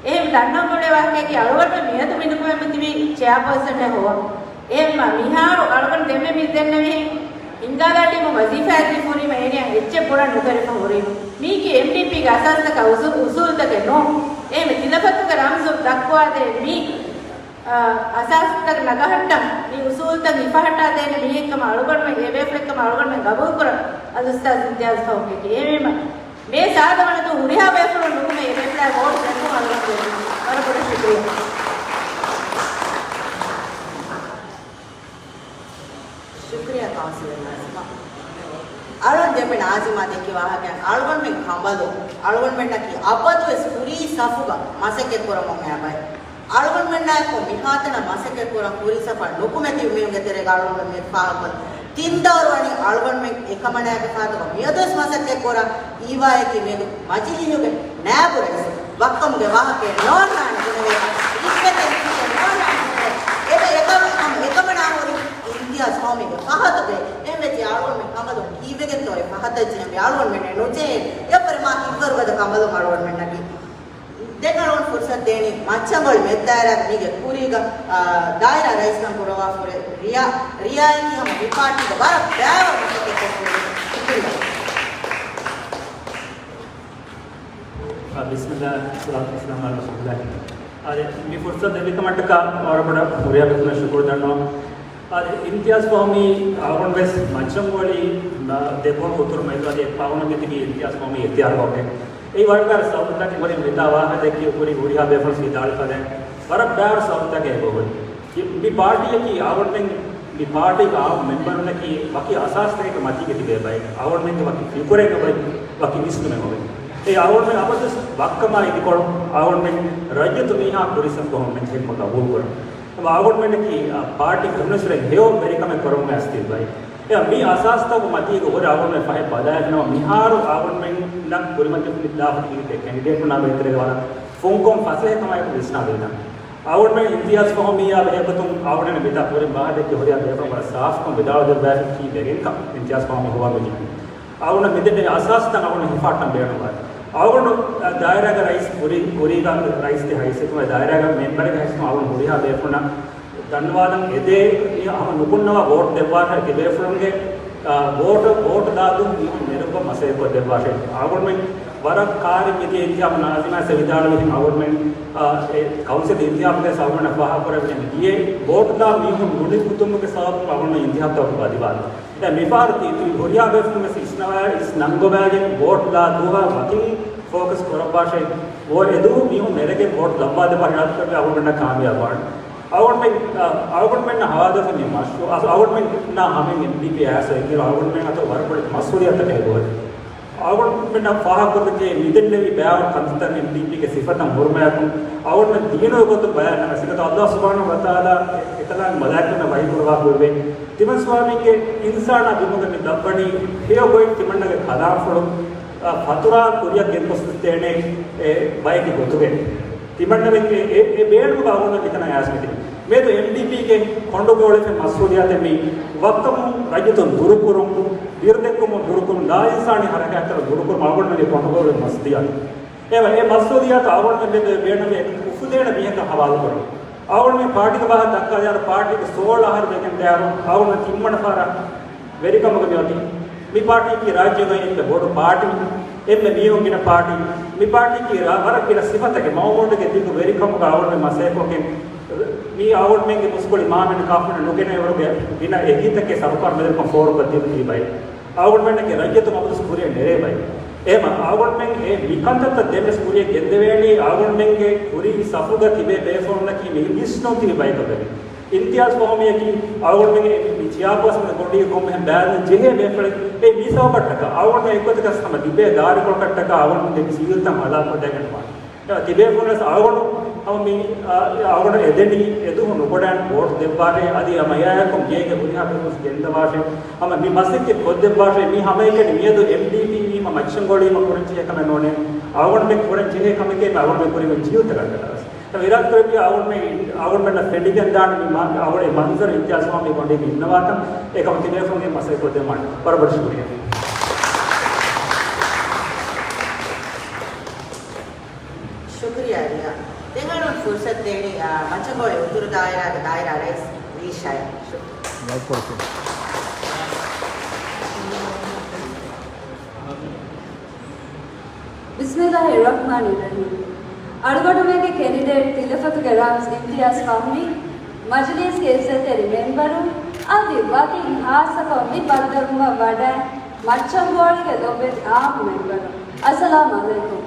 އެހެން ދަންނަވަން މިއުޅޭ ވާހަކަޔަކީ އަޅުގަނޑު މިއަދު މި ނުކުމެ މި ތިބީ ޗެއާޕާސަން ހޯ. އެހެންމަ މިހާރު އަޅުގަނޑު ދެންމެ މި ދެންނެވި ހިންގާލާ ޓީމު ވަޒީފާއަށް ދީފަހުރީމަ އޭނިއަށް އެއްޗެއް ބުނަން ނުކެރިފަހުރީމަ. މީކީ އެމްޑީޕީގެ އަސާސްތަކާ އުސޫ-، އުސޫލުތަކެއް ނޫން. އެހެންވެ ތިލަފަތުގެ ރަމްޒު ދައްކުވާދޭ މީ އަ، އަސާސްތައް ނަގަހައްޓަން، މި އުސޫލުތައް ހިފަހައްޓާދޭނެ މީހެއްކަމަށް އަޅުގަނޑުމެން އެބޭފުޅެއްކަމަށް އަޅުގަނޑުމެން ގަބޫލުކުރަން އަލްއުސްތާޛް އިމްތިޔާޒް ފަހުމީގެ އެހެންވީމަ، މޭ ސާދަ ވަނަތު ހުރިހާ ބޭފުޅުން ނުކުމެ އެބޭފުޅާ ވޯޓް ދެއްކުން އަޅުގަނޑު ވަރަށް ބޮޑަށް ޝުކުރިއްޔާ. ޝުކުރިއްޔާ ކައުންސިލަރ ނާޒިމާ. އަޅުގަނޑު ދެންމެ ނާޒިމާ ދެއްކި ވާހަކައިން އަޅުގަނޑުމެން ކަނބަލު، އަޅުގަނޑުމެންނަކީ އަބަދުވެސް ކުރީ ސަފުގަ މަސައްކަތް ކުރަމުން އައި ބައެއް. އަޅުގަނޑުމެންނާއެކު މިހާތަނަށް މަސައްކަތް ކުރަން ކުރީ ސަފަށް ނުކުމެ ތިބި މީހުންގެ ތެރޭގަ އަޅުގަނޑު މި ފާހަގަކޮށް ތިން ދައުރު ވަނީ އަޅުގަނޑުމެން އެކަމަނާގެ ފާތުގަ މިއަދުވެސް މަސައްކަތް ކުރާ އީވާއަކީ މިއަދު މަޖިލީހުގެ ނާއިބު ރައީސް ވައްކަމުގެ ވާހަކައެއް ނޯންނާނެ ބުނެވޭ. ރިޝްވަތެއް ނޫން ނޯންނާނެ ބުނެވޭ. އެބަ އެކަމަ ހަމަ އެކަމަނާ ހުރި އިމްތިޔާޒް ފަހުމީގެ ފަހަތުގައި އެހެންވެއްޖެ އަޅުގަނޑުމެން ކަނބަލުން ކީއްވެގެންތޯ އެ ފަހަތަށް ޖެހެންވީ އަޅުގަނޑުމެންނެއް ނުޖެހޭ. އެއަށްވުރެ މާ ހިތްވަރުގަދަ ކަނބަލުން އަޅުގަނޑުމެންނަކީ. ދެން އަޅުގަނޑު ފުރުސަތު ދޭނީ މައްޗަންގޮޅި މެދުދާއިރާގެ މީގެ ކުރީގަ، އާ، ދާއިރާ ރައީސްކަން ކުރައްވާފަ ހުރި ރިޔާ، ރިޔާއަކީ ހަމަ މި ޕާޓީގެ ވަރަށް ބައިވަރު މަސައްކަތް ކޮށްފަ ހުރި. އާ، ބިސްމިއްލާ، ސަލާތު ވަސަލާމު އަލާ ރަސޫލިއްލާހި. އާދެ، މި ފުރުސަތު ދެއްވިކަމަށްޓަކާ ވަރަށް ބޮޑަށް ހުރިހާ ބޭފުޅުންނަށް ޝުކުރު ދަންނަވަން. އާދެ، އިމްތިޔާޒް ފަހުމީ އަޅުގަނޑު ވެސް މައްޗަންގޮޅި، އާ، ދެބޯން ހުތުރު މެދު އަދި އެއް ފަހުނަ ގެތިގެ އިމްތިޔާޒް ފަހުމީ އިޚްތިޔާރު ކޮށްގެން. އެއީ ވަރަށް ބާރު ސަބަބުތަކެއް ހުރި މިތާ ވާހަކަ ދެއްކި ހުރި ހުރިހާ ބޭފުޅުން ވިދާޅުކަލޭ ވަރަށް ބާރު ސަބަބުތަކެއް އެބަހުރި. މި ޕާޓީއަކީ އަޅުގަނޑުމެން މި ޕާޓީގެ އާއްމު މެމްބަރުންނަކީ ވަކި އަސާސްތަކެއްގެ މަތީގަ ތިބޭ ބައެއް. އަޅުގަނޑުމެންގެ ވަކި ފިކުރެއް އޮތް، ވަކި ވިސްނުމެއް އޮތް. އެ އަޅުގަނޑުމެން އަބަދުވެސް ވައްކަމާ އިދިކޮޅު އަޅުގަނޑުމެން ރައްޔިތު މީހާ ކުރިސަފު ގަވަރމަންޓް ހެދުމަށް ގަބޫލުކުރަން. އަޅުގަނޑުމެންނަކީ، އާ، ޕާޓީ ކުރިނަސްރެ ހެޔޮ ވެރިކަމެއް ކުރަމުން އައިސް ތިބި ބައެއް. އެ މި އަސާސްތަކު މަތީގަ ހުރެ އަޅުގަނޑުމެން ފަހެ ބަލާލިނަމަ މިހާރު އަޅުގަނޑުމެންނަށް ކުރިމަތިލާފަ ތިބި ކެންޑިޑޭޓުންނާ ބޭތެރޭގަ ވަރަށް ފުންކޮށް ފަސޭހަކަމާއެކު ވިސްނާ ދެވިދާނެ. އަޅުގަނޑުމެން އިމްތިޔާޒް ފަހުމީއާ ބެހޭގޮތުން އަޅުގަނޑު މިތާ ކުރިން ބާރު ދެއްކި ހުރިހާ ބޭފުޅުން ވަރަށް ސާފުކޮށް ވިދާޅުވެދެއްވާފަ ކީއްވެގެންކަން އިމްތިޔާޒް ފަހުމީ ހޮވާ މިދިޔަ. އަޅުގަނޑު މިދެންނެވި އަސާސްތައް އަޅުގަނޑު ހިފަހައްޓަން ބޭނުންވާ. އަޅުގަނޑު ދާއިރާގެ ރައީސް ކުރި-، ކުރީގަ ރައީސްގެ ހައިސިއްޔަތުގައި ދާއިރާގެ މެމްބަރެއްގެ ހައިސިއްޔަތުން އަޅުގަނޑު ހުރިހާ ބޭފުޅުންނަށް ދަންނަވާލަން އެދޭ، ހަމަ ނުކުންނަވާ ވޯޓް ދެއްވާށޭ ތިބޭފުޅުންގެ، އާ، ވޯޓު، ވޯޓު ލާދޫ މީހުން ނެރުއްވަ މަސައްކަތް ކޮށްދެއްވާށޭ. އަޅުގަނޑުމެން ވަރަށް ކާރި މިދިޔަ އިންތިހާބު ނާޒިމާ ވިދާޅުވިހެން އަޅުގަނޑުމެން، އާ، އެ ކައުންސިލް އިންތިހާބުގެ ސަވަނަ ފާހަގަކުރެވިގެން ދިޔަ ވޯޓު ލާ މީހުން ނުނިކުތުމުގެ ސަބަބުން އަޅުގަނޑު އިންތިހާބުތަކުން ވަދެވާނެ. ދެން މިފަހަރު ތި-، ތި ހުރިހާ ބޭފުޅުން ވެސް ވިސްނަވާ އިސް ނަންގޮވާގެން ވޯޓް ލާ ދޫހާ ވަކިން ފޯކަސް ކުރައްވާށޭ. ވޯޓް އެދޫ މީހުން ނެރެގެން ވޯޓް ލައްވާ ދެއްވާ ހިޔާދުކުރެއްވި އަޅުގަނޑަށް ކާމިޔާބުވާނެ. އަޅުގަނޑުމެން، އަ، އަޅުގަނޑުމެންނަށް ހަވާލުވެފަ މި މަޝްރޫއު، އަ، އަޅުގަނޑުމެންނާ ހަމައިން އެމްޑީޕީ އައިސް އެކިރު އަޅުގަނޑުމެން އަތު ވަރަށް ބޮޑެތި މަސްއޫލިއްޔަތުތަކެއް އެބަހުރި. އަޅުގަނޑުމެންނަށް ފާހަގަކޮށްދެއްވި މިދެންނެވި ބައިވަރު ކަންތައްތައް އެމްޑީޕީގެ ސިފަތައް ހުރުމަޔަކުން އަޅުގަނޑުމެން ދީނުގެ ގޮތުން ބަޔާން ނަމަ ސިކަތަ އައްލާހު ސުބްޙާނަހޫ ވަތަޢާލާ އެކަލާނގެ މަލާއިކަތުންނަށް ވަޙީ ކުރައްވާފައިވޭ. ތިމަން ސުވާމީގެ އިންސާނާ ބިމުގަ މި ދައްވަނީ ހެޔޮ ގޮތް ތިމަންނަގެ ކަލާމްފުޅު، އަ، ފަތުރާ ކުރިއަށް ގެންގޮސްދޭނެ، އެ، ބައެއްގެ ގޮތުގައި. ތިމަންނަމެން އެ، އެ، އެ ބޭނުމުގަ އަޅުގަނޑު މިތަނަށް އައިސް މިތިބީ. މިއަދު އެމްޑީޕީގެ ކޮނޑުގަ އުޅެފަ މަސްއޫލިއްޔަތެއް މި ވައްކަމުން ރައްޔިތުން ދުރުކުރުން، ބިރުދެއްކުމުން ދުރުކުރުން، ލާއިންސާނީ ހަރަކާތްތައް ދުރުކުރުން އަޅުގަނޑުމެންގެ ކޮނޑުގަ އުޅެ މަސްއޫލިއްޔަތު. އެ، އެ މަސްއޫލިއްޔަތު އަޅުގަނޑުމެން ބޭނުމީ އުފުދޭނެ މީހަކަށް ހަވާލުކުރުން. އަޅުގަނޑުމެން ޕާޓީގެ ވާހަކަ ދައްކާލިއިރު ޕާޓީގެ ސޯޅަ އަހަރު ވެގެން ދާއިރު އަޅުގަނޑު ތިންވަނަ ފަހަރަށް ވެރިކަމުގަ މިއޮތީ. މި ޕާޓީއަކީ ރާއްޖޭގައި އެންމެ ބޮޑު ޕާޓީ، އެންމެ މީހުން ގިނަ ޕާޓީ. މި ޕާޓީއަކީ ރަ-، ވަރަށް ގިނަ ސިފަތަކެއް މައުމޫނުގެ ދިގު ވެރިކަމުގަ އަޅުގަނޑުމެން މަސައްކަތްކޮށްގެން މީ އަޅުގަނޑުމެންގެ މުސްކުޅި މާމެން ކާފަން ނުގެނެވުމުގެ ގިނަ އެހީތަކެއް ސަރުކާރު މެދުކޮށް ފޯރުކޮށްދީފަ ތިބި ބައެއް. އަޅުގަނޑުމެންނަކީ ރައްޔިތުން އަބަދުވެސް ކުރިއަށް ނެރޭ ބައެއް. އެހެންވީމަ އަޅުގަނޑުމެން އެ މިކަންތައްތައް ދެންވެސް ކުރިއަށް ގެންދެވޭނީ އަޅުގަނޑުމެންގެ ކުރީ ސަފުގަ ތިބޭ ބޭފުޅުންނަކީ މި ވިސްނުން ތިބި ބައެއްކަމެވެ. އިމްތިޔާޒް ފަހުމީއަކީ އަޅުގަނޑުމެންގެ މި ޗެއާޕާސަންގެ ގޮނޑީގަ ކޮންމެހެން ބައިވެރިވެ ޖެހޭ ބޭފުޅެއް. އެ މި ސަބަބަށްޓަކާ އަޅުގަނޑު އެއްގޮތަކަށް ހަމަ ލިބޭ ދާރިކޮޅަކަށްޓަކާ އަޅުގަނޑު މި ސީލްތައް ހަލާކުކޮށްދޭގެން ވާނެ. ތިބޭފުޅުންވެސް އަޅުގަނޑު ހަމަ މި، އަ، އަޅުގަނޑު އެދެނީ އެދުވަހު ނުބޮޑައިން ވޯޓް ދެއްވާށޭ، އަދި ހަމަ އެއާއެކު ގޭގެ ހުރިހާ ބިރުވެސް ގެންދަވާށޭ، ހަމަ މި މަސައްކަތް ކޮށްދެއްވާށޭ. މި ހަމައެކަނި މިއަދު އެމްޑީޕީ ވީމަ މައްޗަންގޮޅީމަ ކުރަންޖެހޭ ކަމެއް ނޫނޭ. އަޅުގަނޑުމެން ކުރަންޖެހޭ ކަމެކޭ މި އަޅުގަނޑުމެން ކުރިމަ ޖީވުތަކަށްޓަކަސް. އިރާދަކުރެއްވިޔާ އަޅުގަނޑުމެން، އަޅުގަނޑުމެންނަށް ފެނިގެންދާނެ މި މާ-، އަޅުގަނޑު މަންޒަރު އިމްތިޔާޒް ފަހުމީ ގޮނޑީގަ އިންނަވާކަން. އެކަމަކު ތިބޭފުޅުންގެ މަސައްކަތް ކޮށްދެއްވާނެ. ވަރަށް ބޮޑަށް ޝުކުރިއްޔާ. ޝުކުރިއްޔާ ރިޔާ. ދެން އަޅުގަނޑު ފުރުސަތު ދޭނީ، އާ، މައްޗަންގޮޅި އުތުރު ދާއިރާގެ ދާއިރާ ރައީސް ރީޝާއަށް. ޝުކުރިއްޔާ. ބިސްމިއްލާހިއްރަޙްމާނިއްރަޙީމް. އަޅުގަނޑުމެންގެ ކެންޑިޑޭޓް ތިލަފަތުގެ ރަމްޒް އިމްތިޔާޒް ފަހުމީ، މަޖިލީސްގެ އިއްޒަތްތެރި މެމްބަރުން، އަދި ވަކިން ހާއްސަކޮށް މި ބައްދަލުވުމަށް ވަޑައި މައްޗަންގޮޅީގެ ލޮބުވެތި އާއްމު މެމްބަރުން، އައްސަލާމް އަލައިކުމް.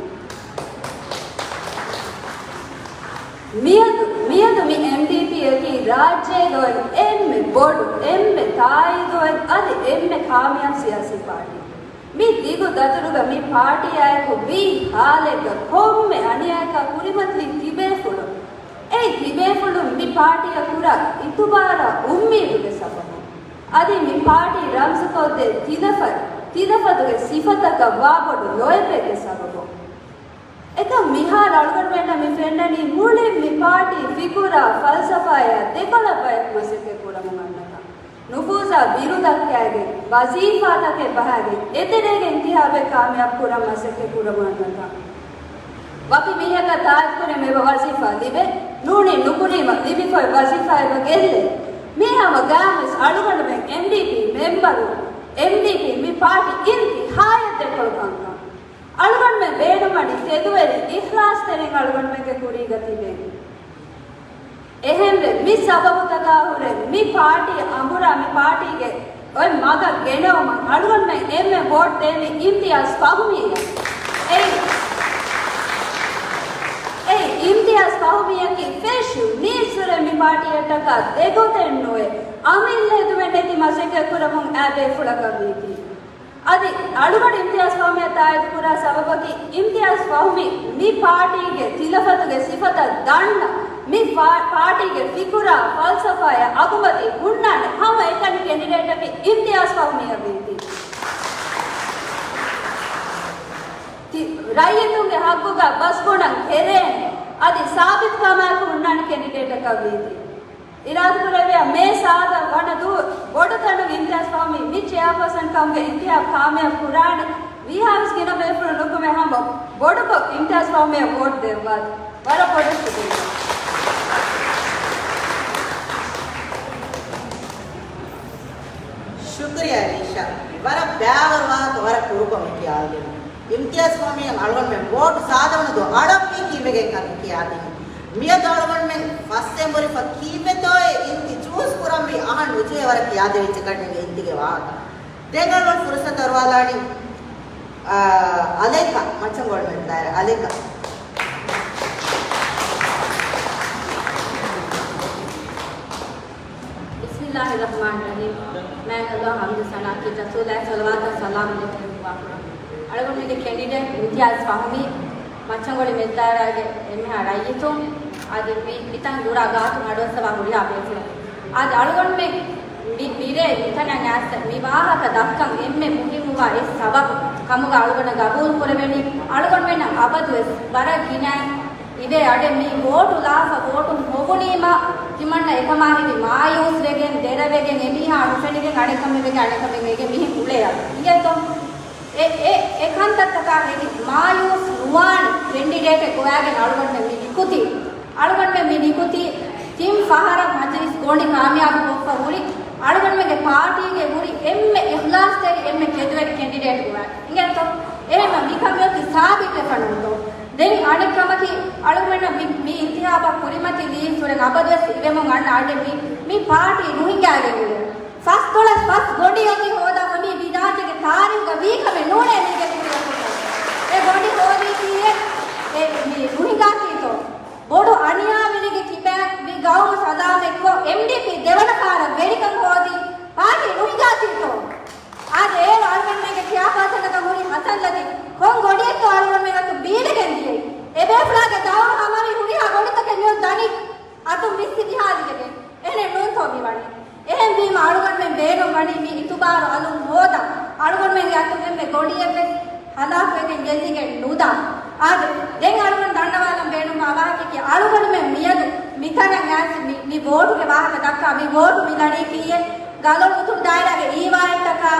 މިއަދު، މިއަދު މި އެމްޑީޕީއަކީ ރާއްޖޭގަ އޮތް އެންމެ ބޮޑު، އެންމެ ތާއީދު އޮތް، އަދި އެންމެ ކާމިޔާބު ސިޔާސީ ޕާޓީ. މި ދިގު ދަތުރުގަ މި ޕާޓީއާއެކު ވީ ހާލެއްގަ ކޮންމެ އަނިޔާއަކާ ކުރިމަތިލި ތިބޭފުޅުން. އެ ތިބޭފުޅުން މި ޕާޓީއަށް ކުރާ އިތުބާރާ އުއްމީދުގެ ސަބަބުން. އަދި މި ޕާޓީ ރަމްޒުކޮށްދޭ ތިލަފަތް، ތިލަފަތުގެ ސިފަތަކަށް ވާބޮޑު ލޯތްބެއްގެ ސަބަބުން. އެކަމް މިހާރު އަޅުގަނޑުމެންނަށް މި ފެންނަނީ މުޅިން މި ޕާޓީ ފިކުރާ ފަލްސަފާއާ ދެކޮޅަށް ބަޔަކު މަސައްކަތް ކުރަމުން އަންނަކަން. ނުފޫޒާ ބިރު ދައްކައިގެން، ވަޒީފާތަކެއް ބަހައިގެން، އެތެރޭގެ އިންތިހާބެއް ކާމިޔާބު ކުރަން މަސައްކަތް ކުރަމުން އަންނަކަން. ވަކި މީހަކަށް ތާއީދު ކުރީމަ އެބަ ވަޒީފާ ލިބޭ، ނޫނީ ނުކުރީމަ ލިބިފައި ވަޒީފާ އެބަ ގެއްލޭ. މީ ހަމަ ގާމިސް އަޅުގަނޑުމެން އެމްޑީޕީ މެމްބަރު، އެމްޑީޕީ މި ޕާޓީ އިންތިހާޔަށް ދެކޮޅު ކަންކަން. އަޅުގަނޑުމެން ބޭނުމަނީ ތެދުވެރި އިޚްލާޞްތެރިން އަޅުގަނޑުމެންގެ ކުރީގަ ތިބެން. އެހެންވެ، މި ސަބަބުތަކާ ހުރެ މި ޕާޓީ އަނބުރާ މި ޕާޓީގެ އޮތް މަގަށް ގެނައުމަށް އަޅުގަނޑުމެން އެންމެ ވޯޓް ދޭނީ އިމްތިޔާޒް ފަހުމީއަށް. އެއީ، އެއީ އިމްތިޔާޒް ފަހުމީއަކީ ފެށުނީއްސުރެ މި ޕާޓީއަށްޓަކާ ދެގޮތެއް ނުވެ، އަމިއްލަ ހެދުމެއް ނެތި މަސައްކަތް ކުރަމުން އާ ބޭފުޅަކަށް ވީތީ. އަދި އަޅުގަނޑު އިމްތިޔާޒް ފަހުމީއަށް ތާއީދު ކުރާ ސަބަބަކީ، އިމްތިޔާޒް ފަހުމީ މި ޕާޓީގެ ތިލަފަތުގެ ސިފަތައް ދަންނަ، މި ފާ-، ޕާޓީގެ ފިކުރާ ފަލްސަފާއާ އަގުމަތީ ހުންނާނެ ހަމަ އެކަނި ކެންޑިޑޭޓަކީ އިމްތިޔާޒް ފަހުމީއަށް ވީތީ. ތި-، ރައްޔިތުންގެ ހައްގުގަ ބަސްބުނަން ކެރޭނެ، އަދި ސާބިތުކަމާއެކު ހުންނާނެ ކެންޑިޑޭޓަކަށް ވީތީ. އިރާދަކުރެއްވިޔާ މޭ ސާދަ ވަނަ ދުވަހު ބޮޑު ތަނުގެ އިމްތިޔާޒް ފަހުމީ މި ޗެއާޕާސަން ކަމުގެ އިންތިހާބު ކާމިޔާބު ކުރާނެ. ވީހާވެސް ގިނަ ބޭފުޅުން ނުކުމެ ހަމަ ބޮޑުކޮށް އިމްތިޔާޒް ފަހުމީއަށް ވޯޓް ދެއްވާތި. ވަރަށް ބޮޑަށް ޝުކުރިއްޔާ. ޝުކުރިއްޔާ ރީޝާ. ވަރަށް ބައިވަރު ވާހަކަ ވަރަށް ކުރުކޮށް މި ކިޔާދިނީ. އިމްތިޔާޒް ފަހުމީއަށް އަޅުގަނޑުމެން ވޯޓް ސާދަވަނަ ދުވަހު އަޅަންވީ ކީއްވެގެންކަން ކިޔާދިނީ. މިއަދު އަޅުގަނޑުމެން ފަސްއެނބުރިފަ ކީއްވެތޯއޭ އިންތި ޗޫސް ކުރަންވީ އަހަން ނުޖެހޭ ވަރަށް ކިޔާދެވިއްޖެ ކަންނޭނގެ އިންތިގެ ވާހަކަ. ދެން އަޅުގަނޑު ފުރުސަތު އަރުވާލާނީ، އާ، އަލޭކާ، މައްޗަންގޮޅިމެން ދާއިރާ އަލޭކާ. ބިސްމިއްލާހިއްރަޙްމާނިއްރަޙީމް. މާތް ﷲ އަށް ޙަމްދު ސަނާ ކީ، ރަސޫލާއަށް ޞަލަވާތާ ސަލާމް ދެއްވާ. އަޅުގަނޑުމެންގެ ކެންޑިޑޭޓް އިމްތިޔާޒް ފަހުމީ، މައްޗަންގޮޅި މެދުދާއިރާގެ އެންމެހާ ރައްޔިތުން، އަދި މި، މިތަން ދުރާ ގާތުން އަޑުއައްސަވާ ހުރިހާ ބޭފުޅުން. އަދި އަޅުގަނޑުމެން މި މިރޭ މިތަނަށް އައިސް މި ވާހަކަ ދައްކަން އެންމެ މުހިއްމުވާ އެއް ސަބަބު ކަމުގަ އަޅުގަނޑަށް ގަބޫލު ކުރެވެނީ، އަޅުގަނޑުމެންނަށް އަބަދުވެސް ވަރަށް ގިނައިން އިވޭ އަޑެއް މި ވޯޓު ލާފަ ވޯޓުން ހޮވުނީމަ ތިމަންނަ އެކަމާ ހެދި މާޔޫސް ވެގެން، ދެރަވެގެން، އެމީހާ ނުފެނިގެން އަނެއްކަމެއް ވެގެން އަނެއްކަމެއް ވެގެން މިހެން އުޅޭ އަޑު. އިނގޭތޯ؟ އެ، އެ، އެ ކަންތައްތަކާ ހެދި މާޔޫސް ނުވާނެ ކެންޑިޑޭޓެއް ގޮވާގެން އަޅުގަނޑުމެން މި ނިކުތީ. އަޅުގަނޑުމެން މި ނިކުތީ ތިން ފަހަރަށް މަޖިލިސް ގޮނޑި ކާމިޔާބު ކޮށްފަ ހުރި، އަޅުގަނޑުމެންގެ ޕާޓީގެ ހުރި އެންމެ އިޚްލާޞްތެރި، އެންމެ ތެދުވެރި ކެންޑިޑޭޓް ގޮވާ. އިނގޭތޯ؟ އެހެންމަ މިކަން މިއޮތީ ސާބިތްވެފަ ނޫންތޯ؟ ދެން އަނެއް ކަމަކީ، އަޅުގަނޑަށް މި، މި އިންތިހާބަށް ކުރިމަތިލީއްސުރެ އަބަދުވެސް އިވެމުން އަންނަ އަޑެއް މި، މި ޕާޓީ ނުހިނގާގެން އުޅޭ. ފަސް ދޮޅަސް ފަސް ގޮނޑި އޮތީ ހޯދާފަ މީ މި ރާއްޖޭގެ ތާރީހުގަ ވީ ކަމެއް ނޫނޭ މީގެ ކުރިއަށް ކޮށްފަ. އެ ގޮނޑި ހޯދީތީއޭ، އެ މި ނުހިނގާތީތޯ؟ ބޮޑު އަނިޔާވެރިގެ ކިބައިން މި ގައުމު ސަލާމަތްކޮށް، އެމްޑީޕީ ދެވަނަ ފަހަރަށް ވެރިކަން ހޯދީ، ޕާޓީ ނުހިނގާތީތޯ؟ އާދެ، އޭރު އަޅުގަނޑުމެންގެ ޗެއާޕާސަނަކަށް ހުރި ހަސަން ލަދީ ކޮން ގޮނޑިއެއްތޯ އަޅުގަނޑުމެން އަތު ބީލެގެން ދިޔައީ؟ އެބޭފުޅާގެ އަޅުން ހޯދާ، އަޅުގަނޑުމެންގެ އަތުގެ އެންމެ ގޮނޑިއެއްވެސް ހަލާކުވެގެން ގެއްލިގެން ނުދާ. އާދެ، ދެން އަޅުގަނޑު ދަންނަވާލަން ބޭނުންވާ ވާހަކައަކީ، އަޅުގަނޑުމެން މިއަދު މިތަނަށް އައިސް މި، މި ވޯޓުގެ ވާހަކަ ދައްކާ، މި ވޯޓު މި ލަނީ ކީއްޔޭ؟ ގަލޮޅު އުތުރު ދާއިރާގެ އީވާއެއްތަކާ،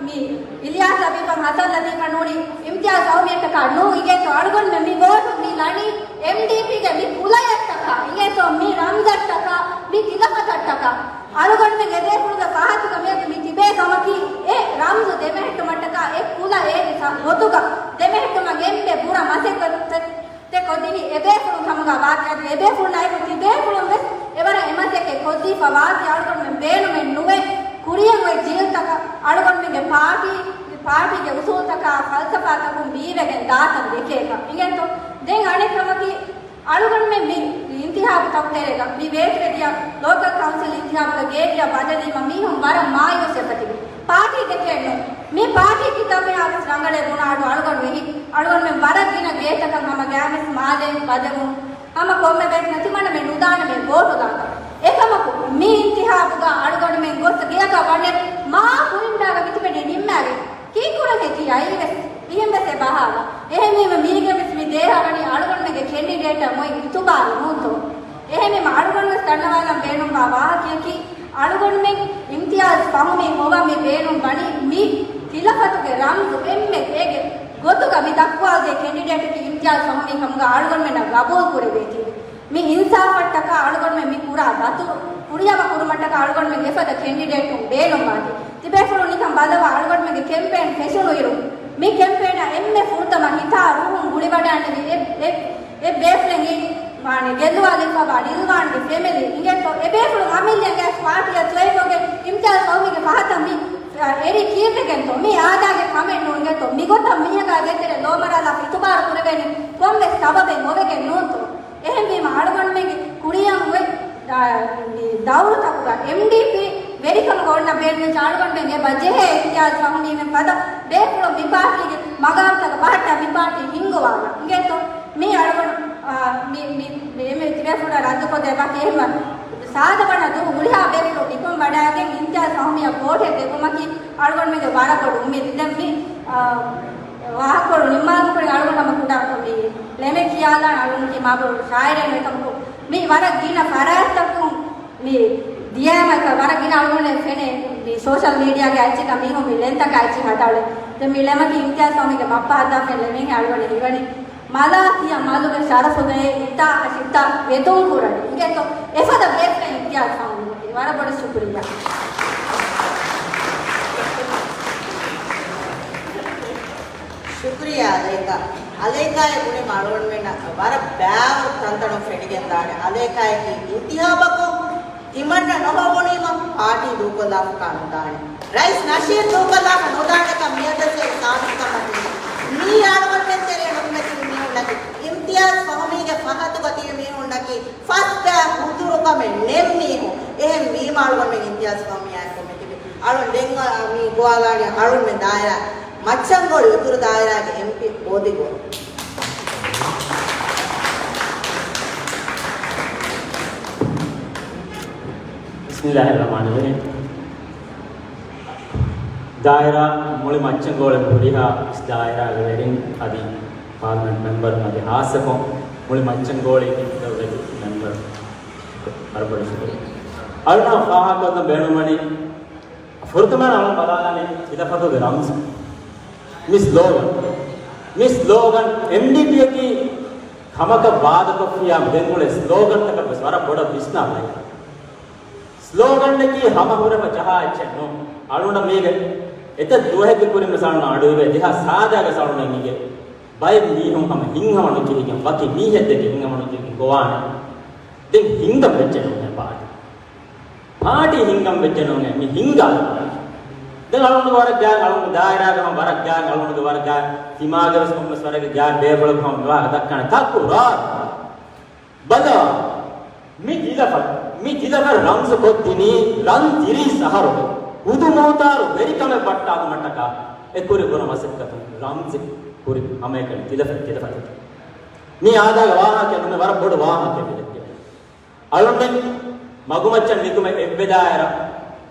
މި އިލްޔާސް ލަތީފަށް ހަސަން ލަތީފަށް ނޫނީ އިމްތިޔާޒް ފަހުމީއަށްޓަކާ ނޫން. އިނގޭތޯ އަޅުގަނޑުމެން މި ވޯޓު މި ލަނީ އެމްޑީޕީގެ މި ކުލަޔަށްޓަކާ، އިނގޭތޯ މި ރަމްޒަށްޓަކާ، މި ތިލަފަތަށްޓަކާ. އަޅުގަނޑުމެން އެބޭފުޅުންގެ ފަހަތުގަ މިއަދު މި ތިބޭ ކަމަކީ، އެ ރަމްޒު ދެމެހެއްޓުމަށްޓަކާ، އެ ކުލަ އޭގެ ގޮތުގަ ދެމެހެއްޓުމަށް އެންމެ ބުރަ މަސައްކަތް ތެ ކޮށްދިނީ އެބޭފުޅުން ކަމުގަ ވާތީ. އަދި އެބޭފުޅުންނާއެކު ތިބޭފުޅުން ވެސް އެވަރަށް އެމަސައްކަތް ކޮށްދީފަ ވާތީ. އަޅުގަނޑުމެން ބޭނުމެއް ނުވޭ ކުރިޔަށް އޮތް ޖީލްތަކަށް އަޅުގަނޑުމެންގެ ޕާޓީ، ޕާޓީގެ އުސޫލްތަކާ ފަލްސަފާތަކުން ބީވެގެން ދާތަން ދެކޭކަށް. އިނގޭތޯ؟ ދެން އަނެއް ކަމަކީ، އަޅުގަނޑުމެން މި އިންތިހާބު ތަކުތެރޭގަ މި ވޭތުވެދިޔަ ލޯކަލް ކައުންސިލް އިންތިހާބުގަ ގޭގެއަށް ވަދެލީމަ މީހުން ވަރަށް މާޔޫސްވެފަ ތިބި. ޕާޓީ ދެކެއްނު. މި ޕާޓީ ކިތައްމެހާވެސް ރަނގަޅޭ ބުނާ އަޑު އަޅުގަނޑު އެހި. އަޅުގަނޑުމެން ވަރަށް ގިނަ ގޭތަކަށް ހަމަ ގާމެސް މާލޭ ވަދެމުން ހަމަ ކޮންމެ ބޭތު ނެތިމަނަމެން ނުދާނަމޭ ވޯޓުލާކަށް. އެކަމަކު މި އިންތިހާބުގަ އަޅުގަނޑުމެން ގޮސް ގެޔަކަށް ވަންނެ މާ ކުރިންޑާގަ މިތިބެނީ ނިންމާގެން. ކީއްކުރަން ހެކި އައީވެސް މިހެންވެސް އެބަ އަހާލާ. އެހެންވީމަ މީގެންވެސް މި ދޭހަވަނީ އަޅުގަނޑުމެންގެ ކެންޑިޑޭޓަށް އޮތް އިތުބާރު ނޫންތޯ؟ އެހެންވީމަ އަޅުގަނޑުވެސް ދަންނަވާލަން ބޭނުންވާ ވާހަކަޔަކީ، އަޅުގަނޑުމެން އިމްތިޔާޒް ފަހުމީ ހޮވާ މި ބޭނުން ވަނީ މި ތިލަފަތުގެ ރަމްޒު އެންމެ އޭގެ ގޮތުގަ މި ދައްކުވާލެއް ކެންޑިޑޭޓަކީ އިމްތިޔާޒް ފަހުމީ ކަމުގަ އަޅުގަނޑުމެންނަށް ގަބޫލު ކުރެވޭތީ. މި އިންސާފަށްޓަކާ އަޅުގަނޑުމެން މި ކުރާ ދަތުރު ކުރިއަށް ކުރުމަށްޓަކާ އަޅުގަނޑުމެން އެފަދަ ކެންޑިޑޭޓުން ބޭނުންވާތީ. ތިބޭފުޅުން ނިކަން ބަލަވާ އަޅުގަނޑުމެންގެ ކެމްޕޭން ފެށުނު އިރު، މި ކެމްޕޭނަށް އެންމެ ފުރަތަމަ ހިތާ ރުހުން ގުޅިވަޑައިގެންނެވި އެ، އެ، އެ ބޭފުޅެއް އިނީ މާނަ ގެއްލުވާލައިފަވާ ރިލްވާންގެ ފެމިލީ. އިނގޭތޯ އެ ބޭފުޅުން އަމިއްލަ ގެ ޕާޓީއަށް ޖޮއިންކޮށްގެން އިމްތިޔާޒް ފަހުމީގެ ފަހަތަށް މި، އަ، އެރި ކީއްވެގެންތޯ؟ މީ އާދައިގެ ކަމެއް ނޫން. އިނގޭތޯ މިގޮތަށް މީހަކާ ދޭތެރޭ ލޯމަރާލާފަ އިތުބާރު ކުރެވޭނީ ކޮންމެ ސަބަބެއް އޮވެގެން ނޫންތޯ؟ އެހެންވީމަ އަޅުގަނޑުމެންގެ ކުރިޔަށް އޮތް، އާ، މި ދައުރުތަކުގަ އެމްޑީޕީ ވެރިކަމުގަ އޮންނަ ބޭނުންވެއްޖެ އަޅުގަނޑުމެން އެބަ ޖެހޭ އިމްތިޔާޒް ފަހުމީމެން ފަދަ ބޭފުޅުން މި ޕާޓީގެ މަގާމްތަކަށް ބަހައްޓާ މި ޕާޓީ ހިންގުވާނަ. އިނގޭތޯ މި އަޅުގަނޑު، އާ، މި، މި، މި، މި ތިބޭފުޅާ ރައްދުކޮށްދޭ ވަކި އެހެންވަ ސާދަ ވަނަ ދުވަހު ހުރިހާ ބޭފުޅުން ނިކުމެ ވަޑައިގެން އިމްތިޔާޒް ފަހުމީއަށް ވޯޓެއް ދެއްވުމަކީ އަޅުގަނޑުމެންގެ ވަރަށް ބޮޑު އުއްމީދެއް. ދެން މި، އާ، ވާހަކަކޮޅު ނިންމާލުމުގެ އަޅުގަނޑު ހަމަ ކުޑަ މި ޅެމެއް ކިޔާލާން. އަޅުގަނޑަކީ މާބޮޑު ޝާއިރެއް ނޫން. އެކަމަކު މި ވަރަށް ގިނަ ފަރާތްތަކުން މި ދިޔައިމަ ވަރަށް ގިނަ އަޅުގަނޑަށް ފެނޭ މި ސޯޝަލް މީޑިއާގެ އެއްޗެއްގަ މީހުން މި ޅެންތަކާ އެއްޗެއް ހަދާލި. ދެން މި ޅެމަކީ އިމްތިޔާޒް ފަހުމީގެ ބައްޕަ ހައްދާފައި ޅެމެއްހޭ އަޅުގަނޑަށް ހީވަނީ. މަލާ ތިޔަ މަލުގެ ޝަރަފުގައި ހިތާ ހިތާ ވެދުން ކުރަނީ. އިނގޭތޯ އެފަދަ ބޭފުޅެއް އިމްތިޔާޒް ފަހުމީ. ވަރަށް ބޮޑަށް ޝުކުރިއްޔާ. ޝުކުރިއްޔާ އަލޭކާ. އަލޭކާއޭ ބުނީމަ އަޅުގަނޑުމެންނަށް ވަރަށް ބައިވަރު ތަންތަނުން ފެނިގެންދާނެ. އަލޭކާއަކީ އިންތިހާބަކުން ތިމަންނަ ނުހޮވުނީމަ ޕާޓީ ދޫކޮށްލާފަކާ ނުދާނެ. ރައީސް ނަޝީދު ދޫކޮށްލާފަ ނުދާނެކަން މިއަދަށް ސާބިތުކަމަކީ، މީ އަޅުގަނޑުމެން ތެރޭ ނުކުމެ ތިބި މީހުންނަކީ، އިމްތިޔާޒް ފަހުމީގެ ފަހަތުގަ ތިބި މީހުންނަކީ، ފަސްދާ ހުދުރުކަމެއް ނެތް މީހުން. އެހެން ވީމަ އަޅުގަނޑުމެން އިމްތިޔާޒް ފަހުމީއާއެކު މިތިބި. އަޅުން ދެން މީ ގޮވާލާނީ އަޅުންމެ ދާއިރާ މައްޗަންގޮޅި އުތުރު ދާއިރާގެ އެމްޕީ ބޯދިގޯ. ބިސްމިއްލާހިއްރަޙްމާނިއްރަޙީމް. ދާއިރާ މުޅި މައްޗަންގޮޅި ހުރިހާ ދާއިރާގެ ވެރިން އަދި ޕާލަމެންޓް މެމްބަރުން އަދި ހާއްސަކޮށް މުޅި މައްޗަންގޮޅި ދައުލަތު މެމްބަރު ވަރަށް ބޮޑަށް ޝުކުރިއްޔާ. އަޅުންނަށް ފާހަގަކޮށްލަން ބޭނުންވަނީ ފުރަތަމަ އަޅުން ބަލާލާނީ ތިލަފަތުގެ ރަމްޒު. މި ސްލޯގަން. މި ސްލޯގަން އެމްޑީޕީއަކީ ކަމަކަށް ވާދަކޮށްފިއްޔާ ދެން އުޅޭ ސްލޯގަންތަކަށް ވެސް ވަރަށް ބޮޑަށް ވިސްނާ ބައެއް. ސްލޯގަންއަކީ ހަމަ ހުރެފަ ޖަހާ އެއްޗެއް ނޫން. އަޅުންނަށް މީގެ އެތައް ދުވަހެއްގެ ކުރިން ވެސް އަޅުން އަޑުއިވޭ ދެހާސް ސާދައިގެ އަޅުންނަށް އިނގޭ. ބައެއް މީހުން ހަމަ ހިތްހަމަނުޖެހިގެން ވަކި މީހެއްދެކެ ހިތްހަމަނުޖެހިގެން ގޮވާނެ. ދެން ހިންގަން ވެއްޖެ ނޫނޭ ޕާޓީ. ޕާޓީ ހިންގަން ވެއްޖެ ނޫނޭ މި ހިންގާ. ދެން އަޅުން ވަރަށް ގާތް އަޅުން ދާއިރާގަ ހަމަ ވަރަށް ގާތް އަޅުންގެ ވަރަށް ގާތް ތިމާގެ ވެސް ކޮންމެސް ވަރެއްގެ ގާތް ބޭފުޅަކު ހަމަ މިވާހަކަ ދައްކާނެ ތަކުރާރު. ބަލާ، މި ތިލަފަތް، މި ތިލަފަތް ރަމްޒު ކޮށްދިނީ ރަން ތިރީސް އަހަރުގެ ހުދު މޫތާރު ވެރިކަމެއް ވައްޓާލުމަށްޓަކާ އެ ކުރި ބުރަ މަސައްކަތުން ރަމްޒެއް ކުރި ހަމައެކަނި ތިލަފަތް، ތިލަފަތަކީ. މީ އާދައިގެ ވާހަކައެއް ނޫނޭ، ވަރަށް ބޮޑު ވާހަކައެއް މި ދެއްކެވީ. އަޅުންމެން މަގުމައްޗަށް ނިކުމެ އެއްވެ ދާއިރާ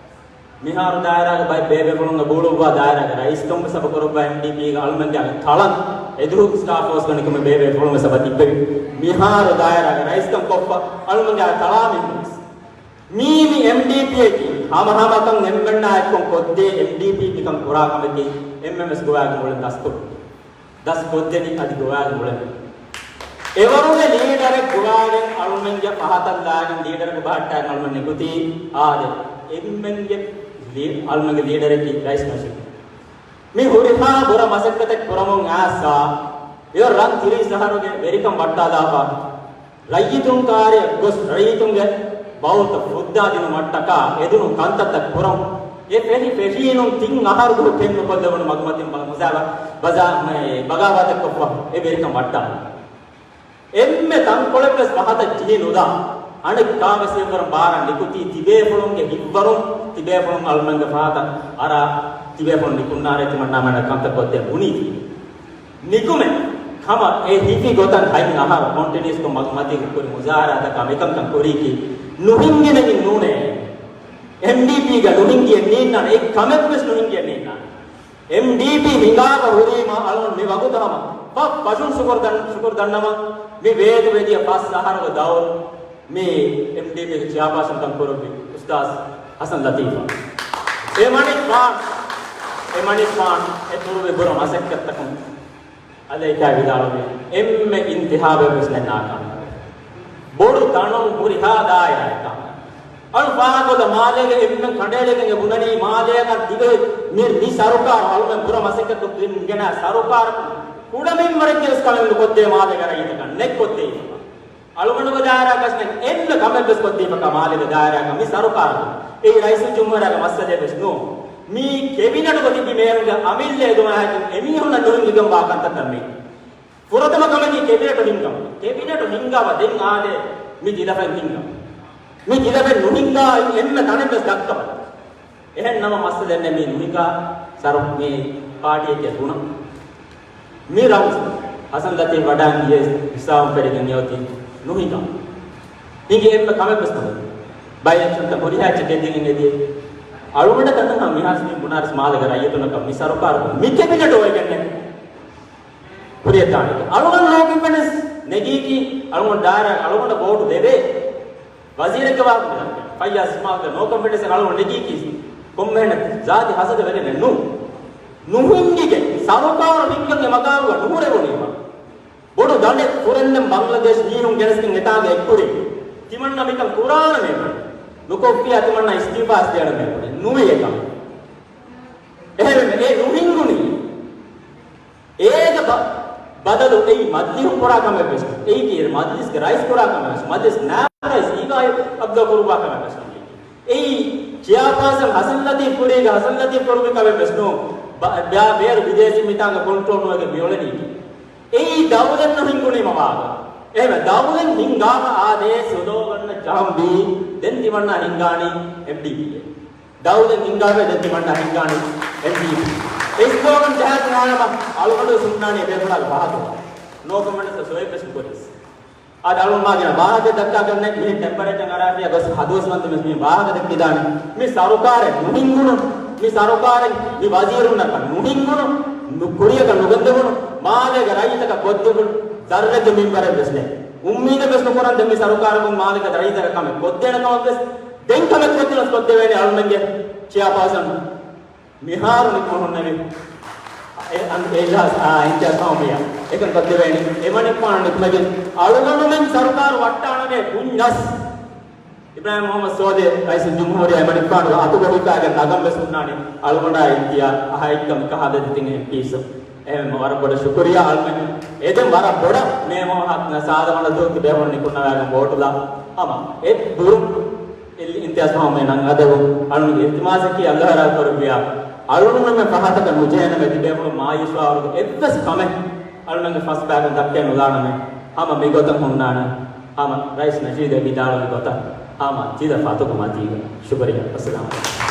މިހާރު ދާއިރާގެ ބައެއް ބޭބޭފުޅުންގެ ބޫޅުއްވާ ދާއިރާގެ ރައީސްކަން ވެސް އެބަ ކުރައްވާ އެމްޑީޕީގެ އަޅުމެންގެ ތަޅަން އެދުވަހު ސްޓާފް ފޯސްގަ ނިކުމެ ބޭބޭފުޅުން ވެސް އެބަ ތިއްބެވި. މިހާރު ދާއިރާގެ ރައީސްކަން ކޮށްފަ އަޅުމެންގެ ތަޅާ މީހުން ވެސް. މީ މި އެމްޑީޕީއަކީ ހަމަ ހަމަކަން އެންމެންނާ އެއްކޮށް ކޮށްދޭ އެމްޑީޕީ މިކަން ކުރާ ކަމަކީ އެންމެން ވެސް ގޮވާގެ މުޅިން ދަސްކޮށް، ދަސްކޮށްދެނީ އަދި ގޮވާގެ މުޅިން. އެވަރުގެ ލީޑަރެއް ގޮވާގެން އަޅުމެންގެ ފަހަތަށް ލާގެން ލީޑަރަކު ބަހައްޓާގެން އަޅުމެން ނިކުތީ އާދެ، އެންމެންގެ ލީ-، އަޅުމެންގެ ލީޑަރަކީ ރައީސް ނަޝީދު. މި ހުރިހާ ބުރަ މަސައްކަތެއް ކުރަމުން އައިސްފަ، އެ ރަން ތިރީސް އަހަރުގެ ވެރިކަން ވައްޓާލާފަ، ރައްޔިތުން ކާރިއަށް ގޮސް ރައްޔިތުންގެ ބައުތައް ފުއްދާދިނުމަށްޓަކާ އެދުނު ކަންތައްތައް ކުރަން. އެ ފެށި ފެށީނުން ތިން އަހަރު ދުވަހު ކެން ނުކޮށްލެވުނު މަގުމަތިން ބަ-، މުޒާ-، ބަޒާ-، މެ-، ބަޣާވާތެއް ކޮށްފަ އެ ވެރިކަން ވައްޓާލި. އެންމެ ތަންކޮޅެއް ވެސް ފަހަތަށް ޖެހި ނުދާ. އަނެއްކާ ވެސް އެއްވަރުން ބާރަށް ނިކުތީ ތިބޭފުޅުންގެ ހިތްވަރުން، ތިބޭފުޅުން އަޅުމެންގެ ފަހަތަށް އަރާ، ތިބޭފުޅުން ނިކުންނާރޭ ތިމަންނާމެންނަށް ކަންތައް ކޮށްދޭން ބުނީ. ނިކުމެ ކަމަށް އެ ހިފި ގޮތަށް ހަތް އަހަރު ކޮންޓިނިއުސްކޮށް މަގު މަތީގަ ކުރި މުޒާހަރާތަކާ މިކަންކަން ކުރީކީ ނުހިނގިނެގެން ނޫނޭ. އެމްޑީޕީގަ ނުހިނގިއެއް ނީންނާނެ، އެއް ކަމެއް ވެސް ނުހިނގިއެއް ނީންނާނެ. އެމްޑީޕީ ހިނގާފަ ހުރީމަ އަޅުން މި ވަގުތު ހަމަ ފަށް ފަށުން ޝުކުރު ދަން-، ޝުކުރު ދަންނަވަން. މި ވޭތުވެދިޔަ ފަސް އަހަރުގެ ދައުރު މި އެމްޑީޕީގެ ޗެއާޕާސަންކަން ކުރެއްވި އުސްތާޒް ހަސަން ލަތީފަށް. އެ މަނިކުފާނު، އެ މަނިކުފާނު އެ ކުރުވި ބުރަ މަސައްކަތްތަކުން އަލައިކާ ވިދާޅުވި އެންމެ އިންތިހާބެއް ވެސް ނެތް ނާކާމިޔާބެއް. ބޮޑު ތަނުން ހުރިހާ ދާއިރާއަކާ އަޅު ފާހަގަކޮށްލަ މާލޭގެ އެންމެން ކަނޑައެޅިގެން ބުނަނީ މާލޭގަ ދިވެހި މި، މި ސަރުކާރު އަޅުމެން ބުރަ މަސައްކަތު ގެނަ ސަރުކާރަކު ކުޑަމިންވަރެއްގެ ވެސް ކަމެއް ނުކޮށްދޭ މާލޭގެ ރައްޔިތަކަށް ނެތް ކޮށްދެވީމަ. އަޅުގަނޑުގެ ދާއިރާއަކަށް ނެތް އެންމެ ކަމެއް ވެސް ކޮށްދީފަކާ މާލޭގެ ދާއިރާއަކަށް މި ސަރުކާރަކު. އެއީ ރައީސުލްޖުމްހޫރިއްޔާ މައްސަލައެއް ވެސް ނޫން. މީ ކެބިނެޓުގަ ތިބި މޭރުންގެ އަމިއްލަ އެދުމާއެކު އެމީހުންނަށް ނުހިނގިގެންވާ ކަންތައްތައް މީ. ފުރަތަމަ ކަމަކީ ކެބިނެޓު ހިންގަން. ކެބިނެޓު ހިންގާފަ ދެން އާދޭ މި ތިލަފަތް ހިންގަން. މި ތިލަފަތް ނުހިންގާ އެންމެ ތަނެއް ވެސް ދައްކަމަ. އެހެން ނަމަ މައްސަލައެއް ނެތް މީ ނުހިނގާ ސަރު މީ ޕާޓީއެކޭ ބުނަން. މި ރައުންޑް ހަސަން ލަތީފް ވަޑައިގެން ހިސާބުން ފެށިގެން އޮތީ ނުހިނގާ. ހިނގި އެންމެ ކަމެއް ވެސް ނުވޭ. ބައި އެލެކްޝަންތައް ހުރިހާ އެއްޗެއް ގެއްލިގެން އެދިޔަ. އަޅުގަނޑަށް ތަންތަން މިހާރު ސިނި ބުނާރިސް މާލޭގެ ރައްޔިތުންނަކަށް މި ސަރުކާރު މި ކެބިނެޓު އޮވެގެންނެއް ކުރިއަށް ދާނެ. އަޅުގަނޑު ނޯ ކޮންފިޑެންސް ނެގީކީ އަޅުގަނޑު ދާއިރާ އަޅުގަނޑަށް ވޯޓު ދެވޭ. ވަޒީރެއްގެ ވާހަކަ ފައްޔާޒް އިސްމާއިލްގެ ނޯ ކޮންފިޑެންސް އަޅުގަނޑު ނެގީކީ ކޮންމެހެން ޒާތި ހަސަދަ ވެގެން ނޫން. ނުހިނގިގެން ސަރުކާރު ހިންގަން އެ މަގާމުގަ ނުހުރެވުނީމަ. ބޮޑު ދަނޑެއް ފުރެންދެން ބަންގްލަދޭޝް މީހުން ގެނެސްގެން އެތާގަ އެއްކުރި. ތިމަންނަ މިކަން ކުރާނަމޭ. ނުކޮށްފިޔާ ތިމަންނަ އިސްތީފާސް ދޭނަމޭ. ނުވި އެކަމެއް. އެހެންވެ އެ ނުހިނގުނީ. އޭގެ ބަ-، ބަދަލު އެއީ މަޖްލިހުން ކުރާ ކަމެއް ވެސް. އެއީ މަޖްލިސްގެ ރައީސް ކުރާ ކަމެއް ވެސް. މަޖްލިސް ނާއިބް ރައީސް އީގާ އަބްދުﷲ ކުރުވާ ކަމެއް ވެސް. އެއީ ޗެއާޕާސަން ހަސަން ލަތީފް ކުރީގެ ހަސަން ލަތީފް ކުރުވި ކަމެއް ވެސް ނޫން. ބަ-، ބާ-، ބޭރު ބިދޭސީ މިތާނގަ ކޮންޓްރޯލް ނުވެގެން މިއުޅެނީ. އެއީ ދައުލަތް ނުހިންގުނީމަ ވާގޮތް. އެހެންވެ ދައުލަތް ހިންގާފަ އާދޭ ސޮލޯގަންނަ ޖަހަންވީ. ދެން ތިމަންނާ ހިންގާނީ އެމްޑީޕީއެއް. ދައުލަތް ހިންގާފަ ދެން ތިމަންނާ ހިންގާނީ އެމްޑީޕީ. އެ ސްލޯގަން ޖަހާ ތިނާނަމަ އަޅުގަނޑު ހުންނާނީ ބޭފުޅާގެ ފަހަތު. ނޯ ކޮމެންޓްސް ސޮއެއް ވެސް ނުކުރިސް. އަދި އަޅުން މާގިނަ ވާހަކަ ދައްކާކަށް ނެތް. މިހެން ޓެމްޕަރޭޗަރ އަރާފިޔާ ގޮސް ހަދުވަސްވަންތަ މި ވާހަކަ ދެއްކިދާނެ. މި ސަރުކާރެއް ނުހިންގުނު، މި ސަރުކާރެއް މި ވަޒީރުންނަކަށް ނުހިންގުނު، ނު-، ކުރިޔަކަށް ނުގެންދެވުނު، މާލޭގެ ރައްޔިތަކަށް ކޮށްދެވުނު ޒައްރެއްގެ މިންވަރެއް ވެސް ނެތް. އުއްމީދެއް ވެސް ނުކުރަން ދެން މި ސަރުކާރަކުން މާލޭގެ ރައްޔިތަކަށް ކަމެއް ކޮށްދޭނެ ކަމަށް ވެސް. ދެން ކަމެއް ކޮށްދިނަސް ކޮށްދެވޭނެ އަޅުމެންގެ ޗެއާޕާސަން. މިހާރު ނިކުމެ ހުންނެވި އެ-، އަން-، އޭޖާޒް، އާ، އިންތިޔާޒް ފަހުމީއާ އެކަން ކޮށްދެވޭނީ. އެމަނިކުފާނު ނިކުމެގެން އަޅުގަނޑުމެން ސަރުކާރު ވައްޓާނަމޭ ބުންޏަސް، އިބްރާހިމް މުހައްމަދު ސޯލިހު ރައީސުލްޖުމްހޫރިއްޔާ އެމަނިކުފާނުގެ އަތުގަ ހިފާގެން ނަގަން ވެސް ހުންނާނީ އަޅުގަނޑާ އިންތިޔާ އަހައިކަމަކަށް ހަދަދިތިން އެމްޕީސް. އެހެން ވަރަށް ބޮޑަށް ޝުކުރިއްޔާ އަޅުމެން. އެދެން ވަރަށް ބޮޑަށް މޭ މަހު ހަ-، ސާދަ ވަނަ ދުވަހު ތިބޭފުޅުން ނިކުންނަވާގެން ވޯޓުލާ ހަމަ އެ ބުރު އިންތިޔާޒް ފަހުމީ ނަން އަދަބު އަޅުގަނޑުގެ އިލްތިމާސަކީ އަލްލާހު ރާ ކުރެއްވިޔާ އަޅުގަނޑުމެން ފަހަތަކަށް ނުޖެހޭނަމޭ ތިބޭފުޅުން މާޔޫސްވާވަރުގެ އެއްވެސް ކަމެއް އަޅުގަނޑުގެ ފަސްބާގަނޑު ދައްކައެއް ނުލާނަމޭ. ހަމަ މިގޮތަށް ހުންނާނެ. ހަމަ ރައީސް ނަޝީދު ވިދާޅުވި ގޮތަށް ހަމަ ތިލަފަތުގެ މަތީގަ. ޝުކުރިއްޔާ. އައްސަލާމު ޢަލައިކުމް.